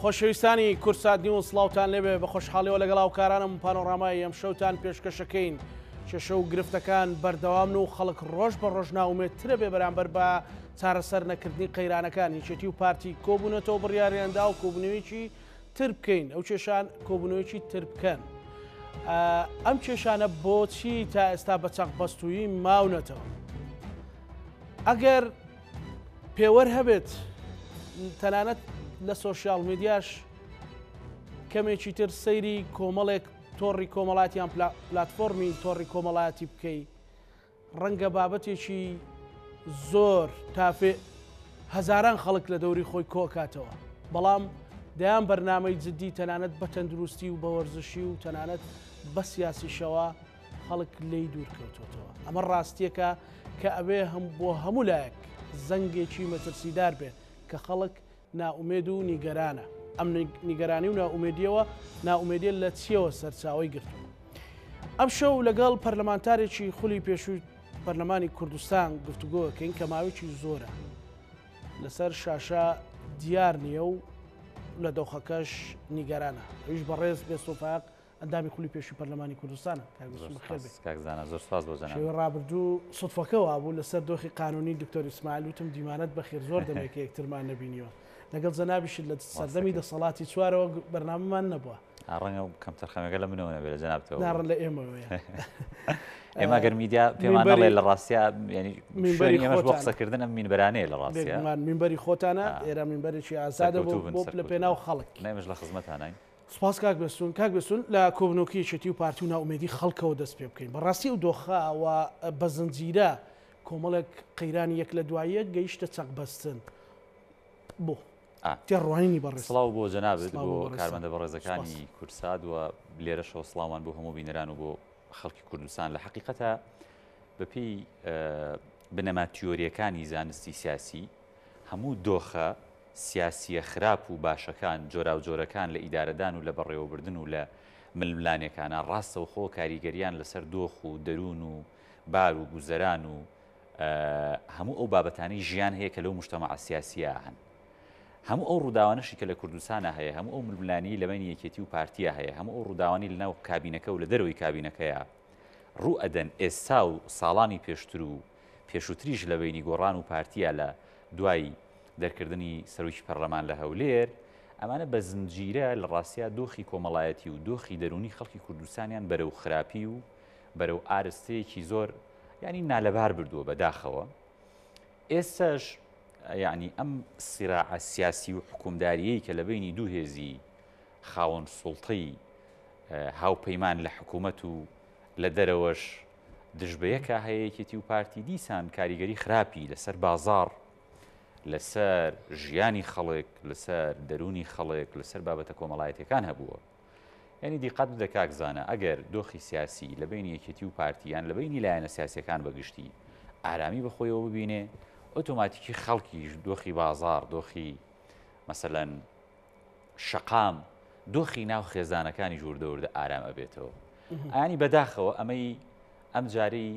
خۆشەویستانی کوردسات نیوز سڵاوتان لێبێ بە خۆشحاڵیەوە لەگەڵ هاوکارانم پانۆرامای ئەم شەوتان پێشکەشەکەین کێشە و گرفتەکان بەردەوامن و خەڵک ڕۆژ بە ڕۆژ ناومێتترە بێ بەرامبەر بە چارەسەر نەکردنی قەیرانەکان یەکێتی و پارتی کۆبوونەتەوە بڕیاریاندا و کۆبوونەوەیەکی تر بکەین ئەو کێشان کۆبوونەوەیەکی تر بکەن ئەم کێشانە بۆچی تا ئێستا بە چەق بەستوویی ماونەتەوە ئەگەر پێوەر هەبێت تەنانەت لە سۆشیال میدیاش کەمێکی تر سەیری کۆمەڵێک تۆڕی کۆمەڵاتیان پلاتفۆرمی تۆڕی کۆمەڵایەتی بکەی ڕەنگە بابەتێکی زۆر تافێ هەزاران خەڵک لە دەوری خۆی کۆکاتەوە بەڵام دەیان بەرنامەی جددی تەنانەت بە تەندروستی و بە وەرزشی و تەنانەت بە سیاسیشەوە خەڵک لێی دوور کەوتۆتەوە. ئەمە ڕاستییەکە کە ئەبێ هەم بۆ هەموو لایەک زەنگێکی مەترسیدار بێت کە خەڵک نائومێد و نیگەرانە. ئەم نیگەرانی و نائومێدییەوە نائومێدیە لە چییەوە سەرچاوەی گرتووە؟ ئەمشەو لەگەڵ پەرلەمانتارێکی خولی پێشووی پەرلەمانی کوردستان گفتوگۆ ئەکەین کە ماوەیەکی زۆرە لەسەر شاشە دیار نییە و لە دۆخەکەش نیگەرانە. ئەویش بەڕێز بێستۆ فایەق ئەندامی خولی پێشووی پەرلەمانی کوردستانە. کاک بێستون بەخێر بێی. کاک زانا زۆر سوپاس بۆ جەنابت. شەوی ڕابردوو سوتفەکە وابوو لەسەر دۆخی قانونی دکتۆر ئیسماعیل وتم دیمانەت بەخێر زۆر دەمێکە یەکترمان نەبینیوە. لەگەڵ جەنابیشت لە سەردەمی دەسەڵاتی چوارەوە بەرنامەمان نەبووە. ڕەنگە کەمتەرخەمیەکە لە منەوە نەبێت لە جەنابتەوە. نا ڕەنگە لە ئێمەوەیە. ئێمە گەر میدیا پێمان نەڵێ لە ڕاستیا یعنی شوێنی ئێمەش بۆ قسەکردن ئەم مینبەرانەیە لە ڕاستیا. بێگومان مینبەری خۆتانە ئێرە مینبەرێکی ئازادە بۆ لە پێناو خەڵک. نا ئێمەش لە خزمەتانین. سوپاس کاک بێستون. کاک بێستون لە کۆبنەوەکەی یەکێتی و پارتی و نائومێدی خەڵکەوە دەست پێ بکەین. بەڕاستی ئەو دۆخە و بە زنجیرە کۆمەڵێک قەیرانی یەک لە دوای یەک گەیشتە چەقبەستن. بۆ؟ تێڕوانینی بەڕێز. سڵاو بۆ جەنابت، بۆ کارمەندە بەڕێزەکانی کوردسات و لێرەشەوە سڵاومان بۆ هەموو بینەران و بۆ خەڵکی کوردستان. لە حەقیقەتا بەپێی بنەما تیۆرییەکانی زانستی سیاسی هەموو دۆخە سیاسییە خراپ و باشەکان، جۆراوجۆرەکان لە ئیدارەدان و لە بەڕێوەبردن و لە ململانێکانا ڕاستەوخۆ کاریگەریان لەسەر دۆخ و دەروون و بار و گوزەران و هەموو ئەو بابەتانەی ژیان هەیە کە لەو مجتەمەعە سیاسییە هەن. هەموو ئەو ڕووداوانەشی کە لە کوردستانا هەیە، هەموو ئەو ململانێی لە بەینی یەکێتی و پارتیا هەیە، هەموو ئەو ڕووداوانەی لە ناو کابینەکە و لە دەرەوەی کابینەکەیا ڕوو ئەدەن ئێستا و ساڵانی پێشتر و پێشووتریش لە بەینی گۆڕان و پارتیا لە دوای دەرکردنی سەرۆکی پەرلەمان لە هەولێر، ئەمانە بە زنجیرە لە ڕاستیا دۆخی کۆمەڵایەتی و دۆخی دەروونی خەڵکی کوردستانیان بەرەو خراپی و بەرەو ئارستەیەکی زۆر یانی نالەبار بردووە بە داخەوە. ئێستاش یانی ئەم سیراعە سیاسی و حکومداریەی کە لە بەینی دوو هێزی خاوەن سوڵتەی هاوپەیمان لە حکوومەت و لە دەرەوەش دژ بە یەکا هەیە یەکێتی و پارتی دیسان کاریگەری خراپی لەسەر بازاڕ لەسەر ژیانی خەڵک لەسەر دەروونی خەڵک لەسەر بابەتە کۆمەڵایەتەکان هەبووە یعنی دیقەت بدە کاک زانە ئەگەر دۆخی سیاسی لە بینی یەکێتی و پارتیان لە بینی لایەنە سیاسەکان بەگشتی ئارامی بەخۆیەوە ببینێ ئۆتۆماتیکی خەڵکیش دۆخی بازار دۆخی مەسەلەن شەقام دۆخی ناو خێزانەکانیش وردە وردە ئارام ئەبێتەوە ئانی بەداخەوە ئەمەی ئەم جارەی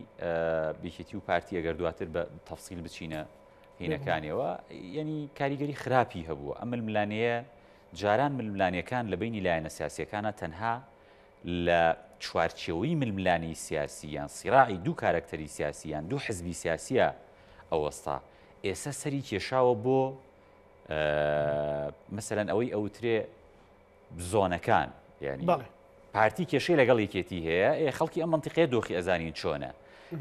یەکێتی و پارتی ئەگەر دواتر بە تەفسیل بچینە هینەکانیەوە یعنی کاریگەری خراپی هەبووە ئەم ململانەیە جاران ململانەکان لە بینی لایەنە سیاسەکانە تەنها لە چوارچێوەی ململانێی سیاسی یان سیراعی دوو کارەکتەری سیاسی یان دوو حزبی سیاسیە ئەوەستا ئێستا سەری کێشاوە بۆ مەسەلەن ئەوەی ئەوترێ زۆنەکان یعنی پارتی کێشەی لەگەڵ یەکێتی هەیە ئێ خەڵکی ئەم منطقەیە دۆخی ئەزانین چۆنە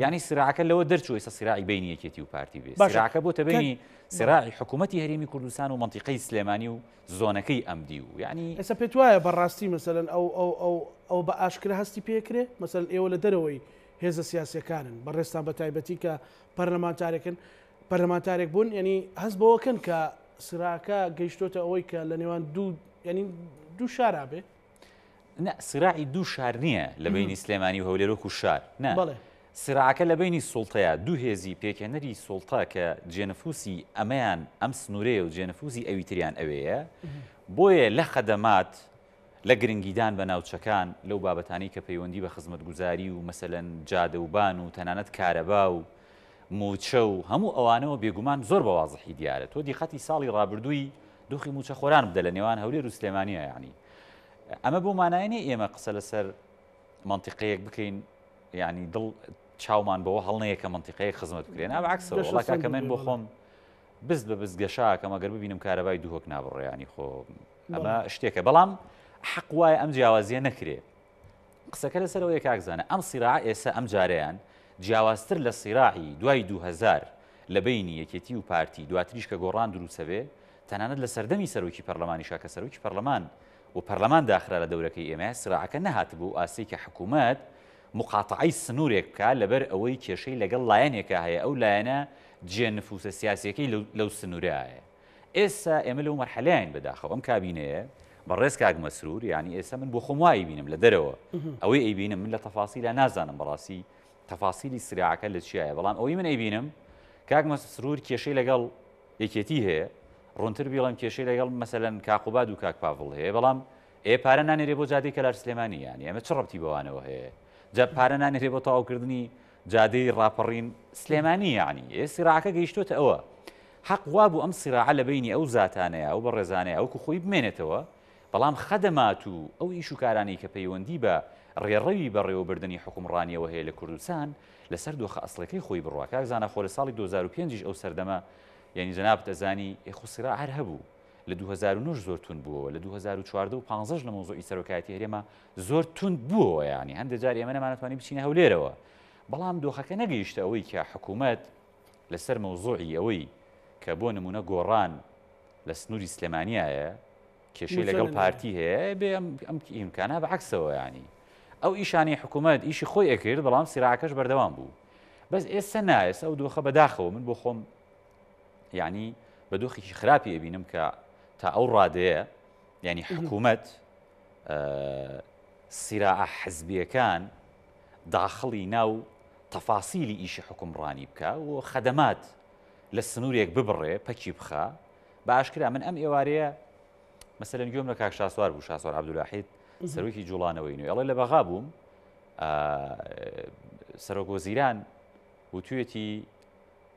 یعنی سراعەکە لەوە دەرچوو ئێستا سراعی بینی یەکێتی و پارتی بێ سراعەکە بۆتە بینی سراعی حکوومەتی هەرێمی کوردستان و منطقەی سلێمانی و زۆنەکەی ئەم دی و یعنی ئێستا پێت وایە بەڕاستی مەسەلەن ئەو ئەو ئەو ئەو بە ئاشکرا هەستی پێکرێ مەسەلەن ئێوە لە دەرەوەی هێزە سیاسیەکانن بەڕێزتان بە تایبەتی کە پەرلەمانتارێکن پەرلەمانتارێک بوون یعنی هەست بەوە کەن کە سراکە گەیشتۆتە ئەوەی کە لە نێوان دوو یعنی دوو شارا بێ نا سراعی دوو شار نییە لە بینی سلێمانی و هەولێر وەکو شار نا سراعەکە لە بینی سوڵتەیە دوو هێزی پێکهێنەری سوڵتە کە جێنفوسی ئەمەیان ئەم سنوورەیە و جێنفوزی ئەوی تریان ئەوەیە بۆیە لە خەدەمات لە گرنگیدان بە ناوچەکان لەو بابەتانەی کە پەیوەندی بە خزمەتگوزاری و مەسەلەن جادەوبان و تەنانەت کارەبا و مووچە و هەموو ئەوانەوە بێگومان زۆر بە وازحی دیارە. تۆ دیقەتی ساڵی ڕابردووی دۆخی موچەخۆران بدە لە نێوان هەولێر و سلێمانیە یعنی ئەمە بۆ مانای نیە ئێمە قسە لەسەر منتیقەیەک بکەین یعنی دڵ چاومان بەوە هەڵنەیە کە منتیقەیەک خزمەت بکرێن ئا عکسەوە وڵا کاکە من بۆ خۆم بست بە بست گەشاکەم ئەگەر ببینم کارەبای دهۆک نابڕێ ینی خۆ ئەمە شتێکە بەڵام حەق وایە ئەم جیاوازیە نەکرێ قسەکە لەسەر ئەوەیە کاک زانا ئەم سیراعە ئێسە ئەم جارەیان جیاوازتر لە سیراعی دوای 2000 لە بەینی یەکێتی و پارتی دواتریش کە گۆڕان دروسەبێ تەنانەت لە سەردەمی سەرۆکی پەرلەمانیشا کە سەرۆکی پەرلەمان و پەرلەمان داخرا لە دەورەکەی ئێمە سراعەکە نەهاتبوو ئاستێک کە حکوومەت مقاتەعەی سنوورێک بکا لەبەر ئەوەی کێشەی لەگەڵ لایەنێکا هەیە ئەو لایەنە جێ نفوسە سیاسیەکەی لەو سنوورایە ئێستا ئێمە لەو مەرحەلەیاین بەداخەوە ئەم کابینەیە بەڕێز کاک مەسرور یانی ئێستا من بۆ خۆم وا ئەیبینم لە دەرەوە ئەوەی ئەیبینم من لە تەفاسیلا نازانم بەڕاستی تەفاسیلی سراعەکە لە چیایە بەڵام ئەوەی من ئەیبینم کاک مەسرور کێشەی لەگەڵ یەکێتی هەیە ڕوونتر بیڵم کێشەی لەگەڵ مەسەلەن کاقوباد و کاک پاڤڵ هەیە بەڵام ئێ پارە نانێرێ بۆ جادەی کەلار سلێمانی یانی ئەمە چ ڕەبتی بەوانەوە هەیە جا پارە نانێرێ بۆ تەواوکردنی جادەی ڕاپەڕین سلێمانی یانی ئێ سیراعەکە گەیشتۆتە ئەوە حەق وابوو ئەم سیراعە لە بەینی ئەو زاتانەیە ئەو بەڕێزانەیە ئەوکو خۆی بمێنێتەوە بەڵام خەدەمات و ئەو ئیش و کارانەی کە پەیوەندی بە ڕێڕەوی بەڕێوەبردنی حوکمڕانیەوە هەیە لە کوردستان لەسەر دۆخە ئەسڵەکەی خۆی بڕوا کاک زانا خۆ لە ساڵی 2005 یش ئەو سەردەمە یانی جەنابت ئەزانی ئێ خۆ سیراع هەر هەبوو لە 2009 زۆر توند بووەوە لە 2014 و 15 لە مەوزوعی سەرۆکایەتی هەرێما زۆر توند بووەوە یانی هەندێک جار ئێمە نەمانەتوانی بچینە هەولێرەوە بەڵام دۆخەکە نەگەیشتە ئەوەی کە حکوومەت لەسەر مەوزوعی ئەوەی کە بۆ نمونە گۆڕان لە سنووری سلێمانیایە کێشەی لەگەڵ پارتی هەیە بێ ئەم ئیمکانە بە عکسەوە ینی ئەو ئیشانی حکوومەت ئیشی خۆی ئەکرد بەڵام سیراکەش بەردەوام بوو بەس ئێستا نایستا ئەو دۆخە بەداخەوە من بۆ خۆم یعنی بە دۆخێکی خراپی ئەبینم کە تا ئەو ڕادەیە یعنی حکوومەت سیراعە حزبیەکان داخڵی ناو تەفاسیلی ئیشی حوکمڕانی بکا و خەدەمات لە سنوورێک ببڕێ پەکی بخا بە ئاشکرا من ئەم ئێوارەیە مەسەلەن گوێم لە کاک شاسوار بوو شاسوار عەبدولواحید سەرۆکی جوڵانەوەی نوێ ئەڵێ لە بەغا بووم سەرۆک وەزیران وتوێتی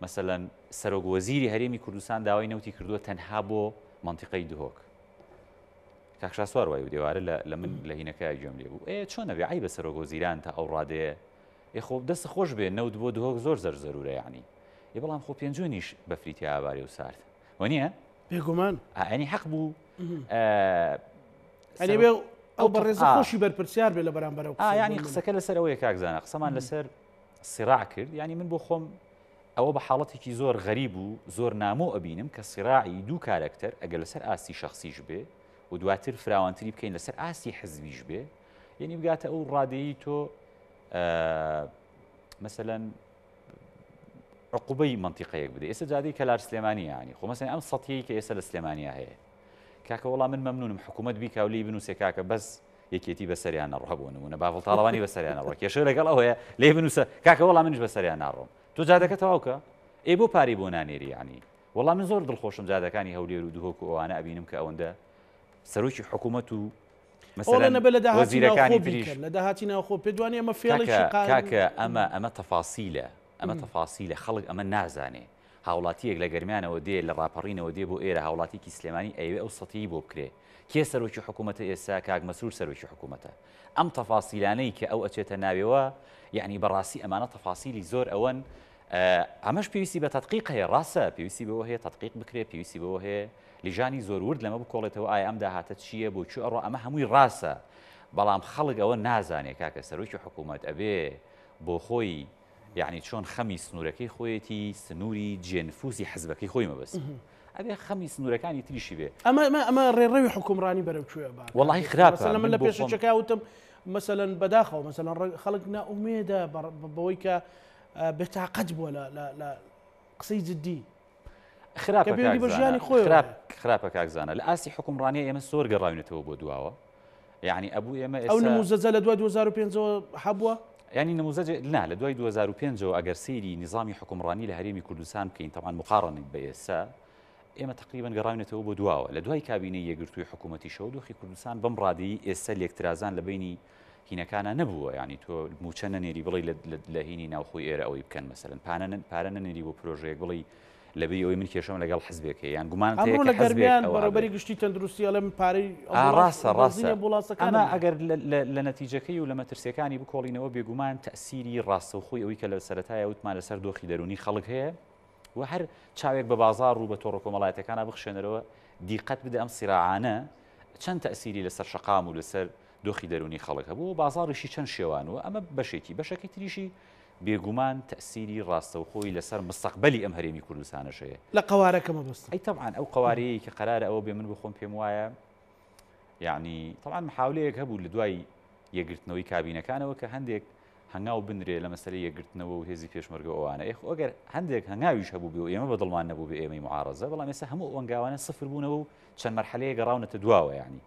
مەسەلەن سەرۆک وەزیری هەرێمی کوردستان داوای نەوتی کردووە تەنها بۆ منتیقەی دهۆک کاک شاسوار وای و دێوارە لە من لە هینەکە گوێم لێ بوو ئێ چۆن نەبێ عیبە سەرۆک وەزیران تا ئەو ڕادەیە ئێ خۆ دەست خۆش بێ نەوت بۆ دهۆک زۆر زەر زەرورە یعنی ئێ بەڵام خۆ پێنجوێنیش بەفری تیا بارێ و سارد وەنیە؟ بێگومان ئەنی حەق بوو ئەنی بێ ئەو بەڕێزە خۆشی بەرپرسیار بێ لە بەرامبەر ئەو ینی قسەکە لەسەر ئەوەیە کاک زانا قسەمان لەسەر سیراع کرد ینی من بۆ خۆم ئەوە بە حاڵەتێکی زۆر غەریب و زۆر نامۆ ئەبینم کە سیراعی دوو کارەکتەر ئەگەر لەسەر ئاستی شەخسیش بێ و دواتر فراوانتری بکەین لەسەر ئاستی حزبیش بێ یعنی بگاتە ئەو ڕادەیەی تۆ مەسەلەن عقوبەی منتیقەیەک بدە ئێستا جادەی کەلار سلێمانی یانی خۆ مەسەن ئەم سەتیەی کە ئێستا لە سلێمانیا هەیە کاکە وەڵا من مەمنونم حکوومەت بیکا و لێی بنووسێ کاکە بەس یەکێتی بەسەریان نەڕۆ بۆ نمونە باڤڵ تاڵەبانی بەسەریان نەڕۆ کێشە لەگەڵ ئەوەیە لێی بنووسە کاکە وەڵا منیش بەسەریان ناڕۆم تۆ جادەکە تەواو کە ئێ بۆ پارەی بۆ نانێری یعنی وەڵا من زۆر دڵخۆشم جادەکانی هەولێر و دهۆک و ئەوانە ئەبینم کە ئەوەندە سەرۆکی حکوومەت و مەسەلەن نەبێ لە داهاتی ناوخۆ بیکەن لە داهاتی ناوخۆ پێت وانیە ئەمە فێڵێکی قا کاکە ئەمە ئەمە تەفاسیلە ئەمە تەفاسیلە خەڵک ئەمە نازانێ هاوڵاتیەک لە گەرمیانەوە دێ لە ڕاپەڕینەوە دێ بۆ ئێرە هاوڵاتیکی سلێمانی ئەیەوێ ئەو سەتیی بۆ بکرێ کێ سەرۆکی حکوومەتە ئێستا کاک مەسرور سەرۆکی حکوومەتە ئەم تەفاسیلانەی کە ئەو ئەچێتە ناوێوە یعنی بەڕاستی ئەمانە تەفاسیلی زۆر ئەوەن ئەمەش پێویستی بە تەدقیق هەیە ڕاستە پێویستی بەوە هەیە تەدقیق بکرێ پێویستی بەوە هەیە لیژانی زۆر ورد لەمە بکۆڵێتەوە ئایا ئەم داهاتە چییە بۆ کوێ ئەڕوا ئەمە هەمووی ڕاستە بەڵام خەڵک ئەوە نازانێ کاکە سەرۆکی حکوومەت ئەبێ بۆ خۆی یعنی چۆن خەمی سنوورەکەی خۆیەتی سنووری جێنفوزی حزبەکەی خۆی مەبەست ئەبێ خەمی سنوورەکانی تریشی بێ ئەمە ئەمە ئەمە ڕێڕەوی حکومڕانی بەرەو کوێ با وەڵی خراپە مەسەلەن من لە پێشەکە وتم مەسەلەن بەداخەوە مەسەلەن خەڵک نائومێدە بەوەی کە بێتاقەت بووە لە قسەی جدی خراپە کاک زانا خراپ خراپە کاک زانا لە ئاستی حوکمڕانیە ئێمە زۆر گەڕاوینەتەوە بۆ دواوە یعنی ئەبوو ئێمە ئەو نموزەجە لە دوای 2005ەوە هەبووە ینی نموزەج نا لە دوای 2005ەوە ئەگەر سەیری نظامی حکومڕانی لە هەرێمی کوردستان بکەین تەوان مقاڕنیت بە ئێستا ئێمە تقریبا گەڕاوینەتەوە بۆ دواوە لە دوای کابینەی یەکگرتووی حکوومەتیشەوە دۆخی کوردستان بەم ڕادەی ئێستا لێکترازان لە بینی هینەکانە نەبووە یعنی تۆ موچە نەنێری بڵی لە هینی ناوخۆی ئێرە ئەوەی بکەن مەسەلەن پارە نەنێری بۆ پرۆژەیەک بڵی. لەبری ئەوەی من کێشەم لەگەڵ حزبێک هەیە یان گومانت هەیە ئەمڕۆ کە لە حزبێک گەرمیان ئەوە بەڕێوبەری هەبێ. گشتی تەندروستی ئەڵێ من پارەی ئا ئەمبوڵانس ڕاستە و ڕاستە بەنزینی ئەمبوڵانسەکانم ئەمە نییە. ئەگەر لە لە لە نەتیجەکەی و لە مەترسیەکانی بکۆڵینەوە بێگومان تەئسیری ڕاستەوخۆی ئەوەی کە لە سەرەتایە وتمان لەسەر دۆخی دەروونی خەڵک هەیە و هەر چاوێک بە بازاڕ و بە تۆڕە کۆمەڵایەتیەکانا بخشێنەرەوە دیقەت بدە ئەم سیراعانە چەند تەئسیری لەسەر شەقام و لەسەر دۆخی دەروونی خەڵک هەبوو و بازاڕیشی چەند شێوانووە ئەمە بەشێکی بەشەکەی تریشی بێگومان تەئسیری ڕاستەوخۆی لەسەر مستەقبەلی ئەم هەرێمی کوردستانەش هەیە. لە قەوارەکە مەبەستم. ئەی تەبعەن ئەو قەوارەیەی کە قەرارە ئەوە بێ من بۆ خۆم پێم وایە یەعنی تەبعەن محاولەیەک هەبوو لە دوای یەکگرتنەوەی کابینەکانەوە کە هەندێک هەنگاو بنرێ لە مەسەلەی یەکگرتنەوە و هێزی پێشمەرگە و ئەوانە ئێ خۆ ئەگەر هەندێک هەنگاویش هەبوو بێ و ئێمە بە دڵمان نەبوو بێ ئێمەی معارەزە بەڵام ئێستا هەموو ئەو هەنگاوانە سفر بوونەوە و چەند مەرحەلەیە گەڕاونەتە دواوە یەعنی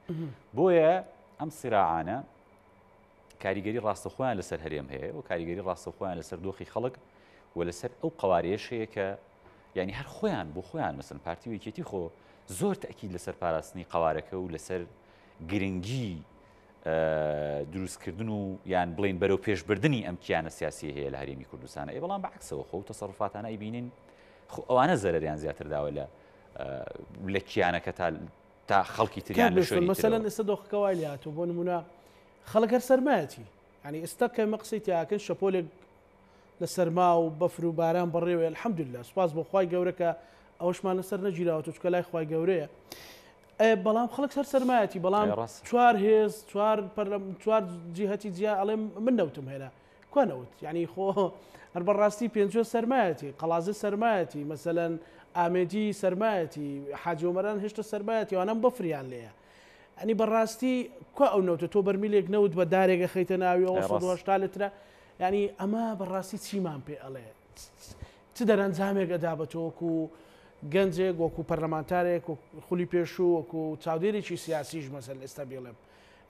بۆیە ئەم سیراعانە کاریگەری ڕاستەوخۆیان لەسەر هەرێم هەیە و کاریگەری ڕاستەوخۆیان لەسەر دۆخی خەڵک و لەسەر ئەو قەوارەیەش هەیە کە یعنی هەر خۆیان بۆ خۆیان مەسن پارتی و یەکێتی خۆ زۆر تەکید لەسەر پاراستنی قەوارەکە و لەسەر گرنگی دروستکردن و یان بڵین بەرەو پێشبردننی ئەم کیانە سیاسی هەیە لە هەرێمی کوردستان ئەی بەڵام بەعکسەوە خۆ تەسەروفاتانە ئەیبینین خۆ ئەوانە زەرەریان زیاتر داوە لە لە کیانەکە تا تا خەڵکی تریان لە شوێنی مەسەلەن ئێستا دۆخەکە وای لێ هاتووە بۆ نمونە خەڵک هەر سەرمایەتی یعنی ئێستا کە ئێمە قسەی تیاکەن شەپۆلێک لە سەرما و بەفر و باران بەڕێوەیە الحمدلله سوپاس بۆ خوای گەورە کە ئەوەشمان لەسەر نەگیراوەتەوە چونکە لای خوای گەورەیە بەڵام خەڵک سەر سەرمایەتی بەڵام چوار هێز چوار پەرلەم چوار جیهەتی جیا ئەڵێم من نەوتم هێنا کوا نەوت یعنی خۆ هەر بەڕاستی پێنجوێن سەرمایەتی قەڵازێ سەرمایەتی مەسەلەن ئامێدی سەرمایەتی حاجی ئۆمەران هێشتا سەرمایەتی ئەوانەم بەفریان لێیە ئەنی بەڕاستی کوا ئەو نەوتە تۆ بەرمیلێک نەوت بە دارێک ئەخەیتە ناوی ئەوە 180 لترە یعنی ئەمە بەڕاستی چیمان پێ ئەڵێ چ دەرەنجامێک ئەدا بە تۆ وەکو گەنجێک وەکو پەرلەمانتارێک خولی پێشوو وەکو چاودێرێکی سیاسیش مەسەل ئێستا بیڵێم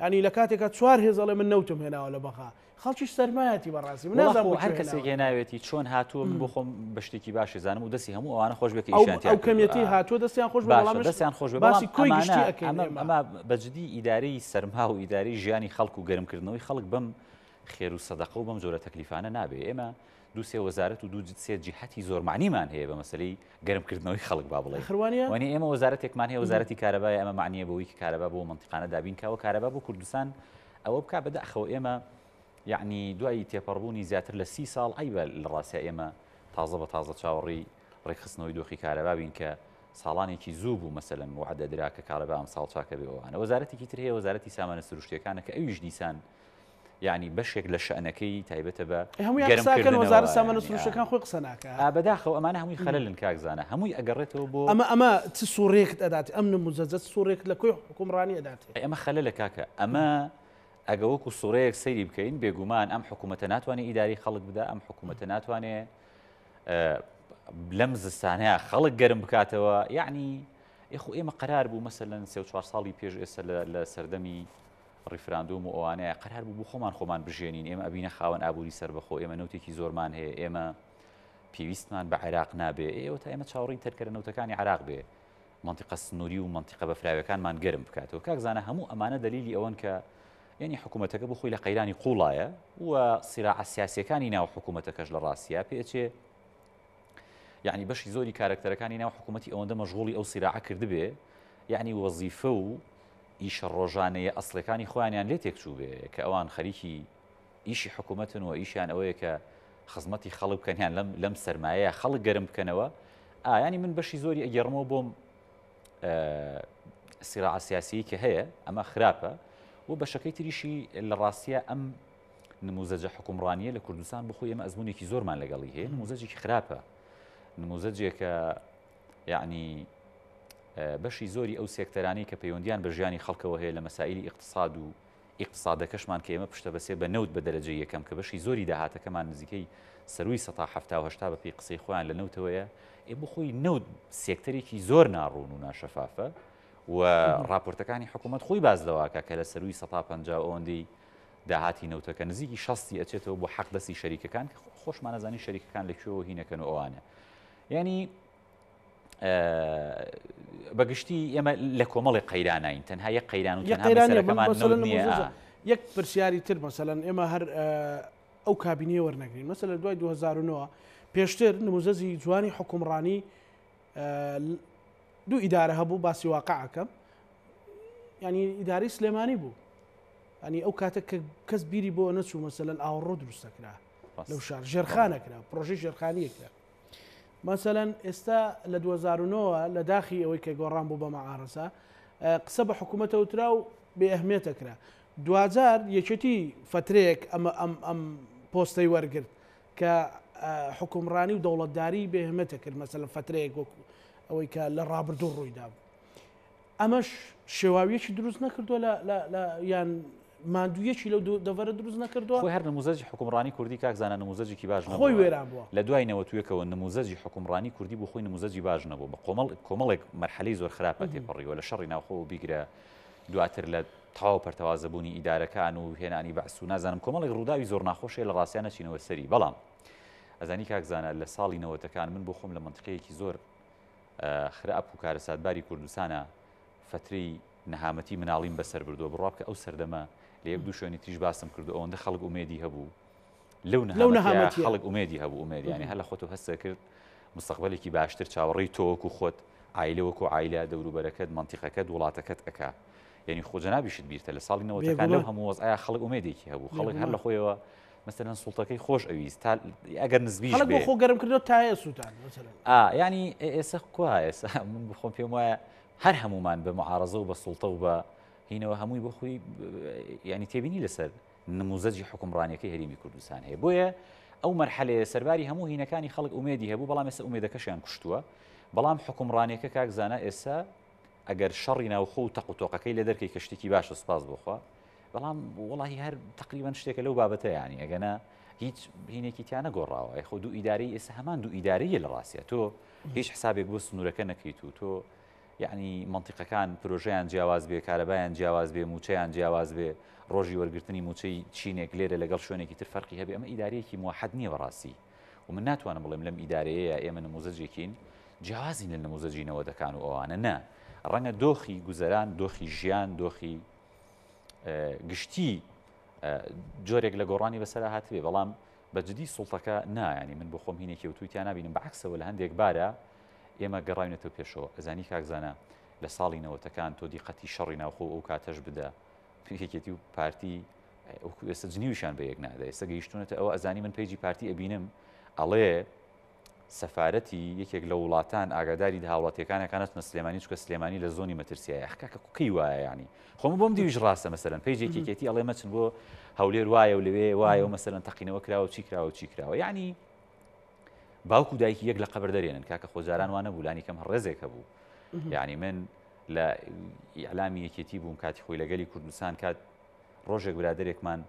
ینی لە کاتێکا چوار هێز ئەڵێ من نەوتم هێناوە لە بەغا خەڵکیش سەرمایەتی بەڕاستی من نازانم وەڵا بۆ خۆ هەر کوێ کەسێک هێناوە. هێناوێتی چۆن هاتووە من بۆ خۆم بە شتێکی باشی زانم و دەستی هەموو ئەوانە خۆش بێ کە ئەو ئیشیان تیا ئەو کردووە. کەمیەتی هاتووە دەستیان خۆش بێ باشە بەڵام منش دەستیان خۆش بێ باسی بەڵام کۆی ئەمانە گشتی ئەکەین ئەمە ئێمە. ئەمە بە جدی ئیدارەی سەرما و ئیدارەی ژیانی خەڵک و گەرمکردنەوەی خەڵک بەم خێر و سەدەقە و بەم جۆرە تەکلیفانە نابێ ئێمە دوو سێ وەزارەت و دوو سێ جیهەتی زۆر مەعنیمان هەیە بە مەسەلەی گەرمکردنەوەی خەڵک با بڵێین ئاخر وانیە؟ وانیە ئێمە وەزارەتێکمان هەیە وەزارەتی کارەبایە ئەمە مەعنیە بەوەی کە کارەبا بۆ مەنتیقانە دابین کا و کارەبا بۆ کوردستان ئەوە بکا بەداخەوە ئێمە یەعنی دوای تێپەڕبوونی زیاتر لە سی ساڵ عەیبە لە ڕاستیا ئێمە تازە بە تازە چاوەڕێی ڕێکخستنەوەی دۆخی کارەبا بین کە ساڵانێکی زوو بوو مەسەلەن وەعدە درا کە کارەبا ئەمساڵ چاکە بێ ئەوانە وەزارەتێکی تر هەیە وەزارەتی سامانە سروشتیەکانە کە ئەویش دیسان یعنی بەشێک لە شەنەکەی تایبەتە بە هەموویان قسەکەن وەزارەت سامانە سروشتەکان خۆی قسە ناکە بەداخەوە ئەمانە هەمووی خەلەلن کاک زانا هەمووی ئەگەڕێتەوە بۆ ئەمە ئەمە چ سوڕێکت ئەدات ئەم نموزەجە چ سوڕێکت لە کۆی حکومڕانی ئەداتێ ئەمە خەلەلە کاکە ئەمە ئەگە وەکو سوڕەیەک سەیری بکەین بێگومان ئەم حکوومەتە ناتوانێت ئیداری خەڵک بدا ئەم حکوومەتە ناتوانێت لەم زستانەیە خەڵک گەرم بکاتەوە یعنی ئێخۆ ئێمە قرار بوو مەسەلەن سێ و چوار ساڵی پێش ئێستا لە سەردەمی ڕیفراندۆم و ئەوانەیە قرار بوو بۆ خۆمان خۆمان بژێنین ئێمە ئەبینە خاوەن ئابووری سەربەخۆ ئێمە نەوتێکی زۆرمان هەیە ئێمە پێویستمان بە عێراق نابێ ئێوە تا ئێمە چاوەڕێی تەرکەرە نەوتەکانی عێراق بێ مەنتیقە سنووری و مەنتیقە بەفراویەکانمان گەرم بکاتەوە. کاک زانا هەموو ئەمانە دەلیلی ئەوەن کە یەنی حکوومەتەکە بۆ خۆی لە قەیرانی قوڵایە و سیراعە سیاسیەکانی ناو حکوومەتەکەش لە ڕاستیا پێچێ یعنی بەشی زۆری کارەکتەرەکانی ناو حکوومەتی ئەوەندە مەشغوڵی ئەو سیراعە کردبێ یعنی وەزیفە و ئیشە ڕۆژانەیە ئەسڵەکانی خۆیانیان لێ تێکچوو بێ کە ئەوان خەریکی ئیشی حکوومەتن و ئیشیان ئەوەیە کە خزمەتی خەڵک بکەن یان لەم لەم سەرمایەیە خەڵک گەرم بکەنەوە ئایانی من بەشی زۆری ئەگەڕمەوە بۆم سیراعە سیاسیی کە هەیە ئەمە خراپە و بەشەکەی تریشی لە ڕاستیە ئەم نموزەجە حکومڕانیە لە کوردستان بخۆی ئێمە ئەزمونێکی زۆرمان لەگەڵی هەیە نموزەجێکی خراپە نموزەجێکە یعنی بەشی زۆری ئەو سێکتەرانی کە پەیوەندیان بە ژیانی خەڵکەوە هەیە لە مەسائلی ئیقتساد و ئیقتسادەکەشمان کە ئێمە پشتەبەسێ بە نەوت بە دەرەجەی یەکەم کە بەشی زۆری داهاتەکەمان نزیکەی سەرووی سەتا 70 و 80 بە پێی قسەی خۆیان لە نەوتەوەیە، ئێ بۆ خۆی نەوت سێکتەرێکی زۆر ناڕوون و ناشەفافە و ڕاپۆرتەکانی حکوومەت خۆی باس لەوە ئەکا کە لە سەرووی سەتا 50 ئەوەندەی داهاتی نەوتەکە نزیکی شەستی ئەچێتەوە بۆ حەق دەستی شەریکەکان کە خۆشمان ئەزانین شەریکەکان لە کوێوە هینەکەن و ئەوانە یعنی بە گشتی ئێمە لە کۆمەڵی قەیرانین تەنها یەک قەیران و یەک قەیران نییە یەک پرسیاری تر مەسەلەن ئێمە هەر ئەو کابینەیە وەرنەگرین مەسەلە دوای 2009 پێشتر نموزەزی جوانی حکومڕانی دوو ئیدارە هەبوو باسی واقعەکەم ینی ئیدارەی سلێمانی بوو ئەنی ئەو کاتە کە کەس بیری بۆ نەچوو مەسەلەن ئاوەڕۆ دروستەکرا لەو شار ژێرخانەکرا پرۆژەی ژێرخانیەکرا مەسەلەن ئێستا لە 2009 لە داخی ئەوەی کە گۆڕان بوو بە مەعارەزە قسە بە حکوومەتە وترا و بێ ئەهمیەتە کرا دواجار یەکێتی فترەیەک ئەمە ئەم ئەم پۆستەی وەرگرت کە حکومڕانی و دەوڵەتداری بێهمەتە کرد مەسەلەن فترەیەک وەکو ئەوەی کە لە ڕابردوو ڕوویدا بوو ئەمەش شێواویەکی دروست نەکردووە لە یان ماندوویەکی لەو دەڤەرە دروست نەکردووە؟ خۆی هەر نموزەجی حوکمڕانی کوردی کاک زانا نموزەجێکی باش نەبووە. خۆی وێران بووە. لە دوای نەوەتویەکەوە نموزەجی حوکمڕانی کوردی بۆ خۆی نموزەجی باش نەبووە. بە کۆمەڵ کۆمەڵێک مەرحەلەی زۆر خراپا تێپەڕیوە لە شەڕی ناوخۆوە بیگرە دواتر لە تەواو پەرتەوازەبوونی ئیدارەکان و هێنانی بەعس و نازانم کۆمەڵێک ڕووداوی زۆر ناخۆش هەیە لە ڕاستیا نەچینەوە سەری بەڵام ئەزانی کاک زانا لە ساڵی نەوەتەکان من بۆ خۆم لە مەنتیقەیەکی زۆر خراپ و کارەساتباری کوردستانە فەترەی نەهامەتی مناڵیم بەسەر بردووە بڕوا بکە ئەو سەردەمە لە یەک دوو شوێنی تریش باسم کردو ئەوەندە خەڵک ئومێدی هەبوو لەو نەهامەتیە خەڵک ئومێدی هەبوو ئومێد یانی هەر لە خۆتەوە هەست کرد مستەقبەلێکی باشتر چاوەڕێی تۆ وەکو خۆت عایلە وەکو عایلە دەوروبەرەکەت مەنتیقەکەت وڵاتەکەت ئەکا یعنی خۆ جەنابیشت بیرتە لە ساڵی نەوەتەکان لەو هەموو وەزعە خەڵک ئومێدێکی هەبوو خەڵک هەر لە خۆیەوە مەسەلەن سوڵتەکەی خۆش ئەویست تا ئەگەر نزبیش خەڵک بۆ خۆ گەرم کردو تایە سووتان ئا یعنی ئێستا کوا ئێستا من بخۆم پێم وایە هەر هەمومان بە معارەزە و بە سوڵتە و بە هینەوە هەمووی بۆ خۆی ینی تێبینی لەسەر نموزەجی حکومڕانیەکەی هەرێمی کوردستان هەیە بۆیە ئەو مەرحەلەیە سەرباری هەموو هینەکانی خەڵک ئومێدی هەبوو بەڵام ئێستا ئومێدەکەشیان کوشتووە بەڵام حکومڕانیەکە کاک زانا ئێستا ئەگەر شەڕی ناوخۆ و تەق و تۆقەکەی لێ دەرکەی کە شتێکی باشە سوپاس بۆخوا بەڵام وڵی هەر تقریبان شتێکە لەو بابەتە ینی ئەگەنا هیچ هینێکی تیا نەگۆڕاوە یخۆ دوو ئیداری ئێستا هەمان دوو ئیداریە لە ڕاستە تۆ هیچ حسابێک بۆ سنوورەکە نەکەیت و تۆ یەعنی مەنتیقەکان پرۆژەیان جیاواز بێ، کارەبایان جیاواز بێ، مووچەیان جیاواز بێ، ڕۆژی وەرگرتنی مووچەی چینێک لێرە لەگەڵ شوێنێکی تر فەرقی هەبێ، ئەمە ئیدارەیەکی موەحەد نییە بەڕاستی و من ناتوانم بڵێم لەم ئیدارەیەیا ئێمە نموزەجێکین جیاوازین لە نموزەجی نەوەدەکان و ئەوانە، نا ڕەنگە دۆخی گوزەران، دۆخی ژیان، دۆخی گشتی جۆرێک لە گۆڕانی بەسەرا هاتبێ، بەڵام بە جدی سوڵتەکە نا، یانی من بۆ خۆم هینێکی ئەوتۆی تیا نابینم، بە عەکسەوە لە هەندێک بارا ئێمە گەڕاوینەتەوە پێشەوە. ئەزانی کاک زانا لە ساڵی نەوەتەکان تۆ دیقەتی شەڕی ناوخۆ و ئەو کاتەش بدە یەکێتی و پارتی وەکو ئێستا جنیویشان بە یەک نادا ئێستا گەیشتونەتە ئەوە ئەزانی من page ی پارتی ئەبینم ئەڵێ سەفارەتی یەکێک لە وڵاتان ئاگاداری هاوڵاتیەکانەکان نەچنە سلێمانی چکە سلێمانی لە زۆنی مەترسیایە کاکە کوکەی وایە ینی خۆم بۆم دیویش ڕاستە مەسەرەن page ێکی یەکێتی ئەڵێ مەچن بۆ هەولێر وایە و لەوێ وایە و مەسەرەن تەقینەوە کراوە چی کراوە چی کراوە یعنی باوک و دایکی یەک لە قەبر دەرێنن کاکە خۆ جاران وانە بوو لانی کەم هەر ڕێزێک هەبوو یعنی من لە ئیعلامی یەکێتی بووم کاتی خۆی لەگەلی کوردستان کات ڕۆژێک برادێکمان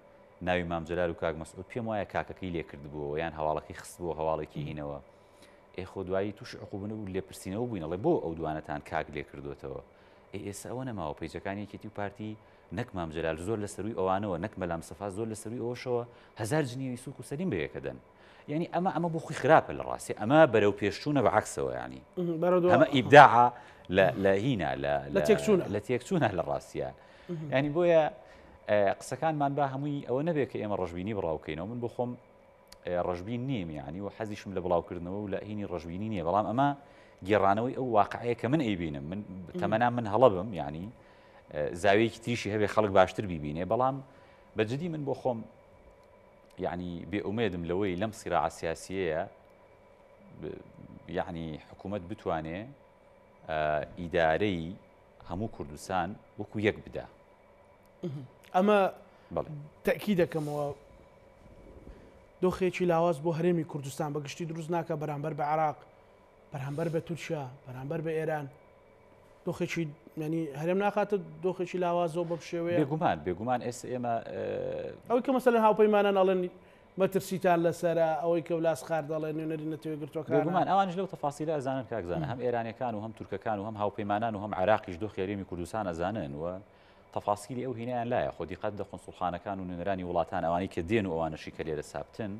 ناوی مام جەلال و کاک مەسعود پێم وایە کاکەکەی لێ کردبووەوە یان هەواڵەکەی خستبووە هەواڵێکی هینەوە ئێ خۆ دوایی تووشی عقوبن و لێپرسینەوە بووین ئەڵێ بۆ ئەو دوانەتان کاک لێ کردوێتەوە ئێ ئێستا ئەوە نەماوە page ەکانی یەکێتی و پارتی نەک مام جەلال زۆر لە سەروی ئەوانەوە نەک مەلام سەفا زۆر لە سەروی ئەوەشەوە هەزار جنێوی سوک و سەلیم بە یەکەدەن یعنی ئەمە ئەمە بۆ خۆی خراپە لە ڕاستی ئەمە بەرەو پێشچوونە بە عکسەوە ینی ئەمە ئیبداعە لە هینا لە تێکچوونە لە تێکچوونە لە ڕاستیە ینی بۆیە قسەکانمان با هەمووی ئەوە نەبێت کە ئێمە ڕەشبینی بڵاوکەینەوە من بۆ خۆم ڕەشبین نیم یعنی و حەزیشم لە بڵاوکردنەوە و لە هینی ڕەشبینی نییە بەڵام ئەمە گێڕانەوەی ئەو واقعەیە کە من ئەیبینم من تەمەنا من هەڵە بم یعنی زاویەکی تریشی هەبێ خەڵک باشتر بیبینێ بەڵام بە جدی من بۆ خۆم یعنی بێ ئومێدم لەوەی لەم سیراعە سیاسیەیە یعنی حکوومەت بتوانێ ئیدارەی هەموو کوردستان وەکو یەک بدا ئەمە تەکی دەکەمەوە دۆخێکی لاواز بۆ هەرێمی کوردستان بە گشتی دروست ناکە بەرامبەر بە عراق بەرامبەر بە تورکیا بەرامبەر بە ئێران دۆخێکی ینی هەرێم ناخاتە دۆخێکی لاوازەوە بەم شێوەیە بێگومان بێگومان ئێستا ئێمە ئەوەی کە مەسەلەن هاوپەیمانان ئەڵێن مەترسیتان لەسەرە ئەوەی کە ولاس خار دەڵێن نوێنەری نەتەوە یەکگرتووەکانە. بێگومان ئەوانیش لەو تەفاسیلە ئەزانن کاک زانا هەم ئێرانیەکان و هەم تورکەکان و هەم هاوپەیمانان و هەم عێراقیش دۆخی هەرێمی کوردستان ئەزانن و تەفاسیلی ئەو هینایان لایە خۆ دیقەت دە قونسوڵخانەکان و نوێنەرانی وڵاتان ئەوانەی کە دێن و ئەوانەشی کە لێرە سابتن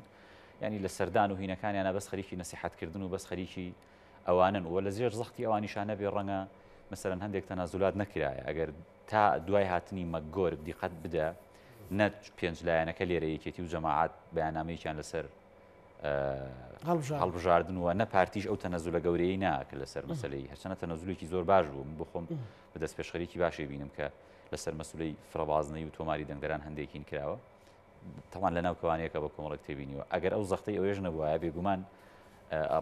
یعنی لە سەردان و هینەکانیانە بەس خەریکی نەسیحەتکردن و بەس خەریکی ئەوانن و لە زێر زەختی ئەوانیشا نەبێ ڕەنگە مەسەلەن هەندێک تەنازولات نەکرایە ئەگەر تا دوای هاتنی مەکگۆرک دیقەت بدە نە پێنج لایەنەکە لێرە یەکێتی و جەماعەت بەیاننامەیەکیان لەسەر هەڵبژاردن و نە پارتیش ئەو تەنەزولە گەورەی ناکە لەسەر مەسلەی هەرچەنە تەنەزولێکی زۆر باش بوو من بخۆم بە دەستپێشخەریکی باشی بینم کە لەسەر مەسولەی فرەبازنەی و تۆماری دەنگدەران هەندێکین کراوە تەوان لە ناو کەوانەیەکە بە کۆمەڵێک تێبینیوە ئەگەر ئەو زەختەی ئەوێش نەبووایە بێگومان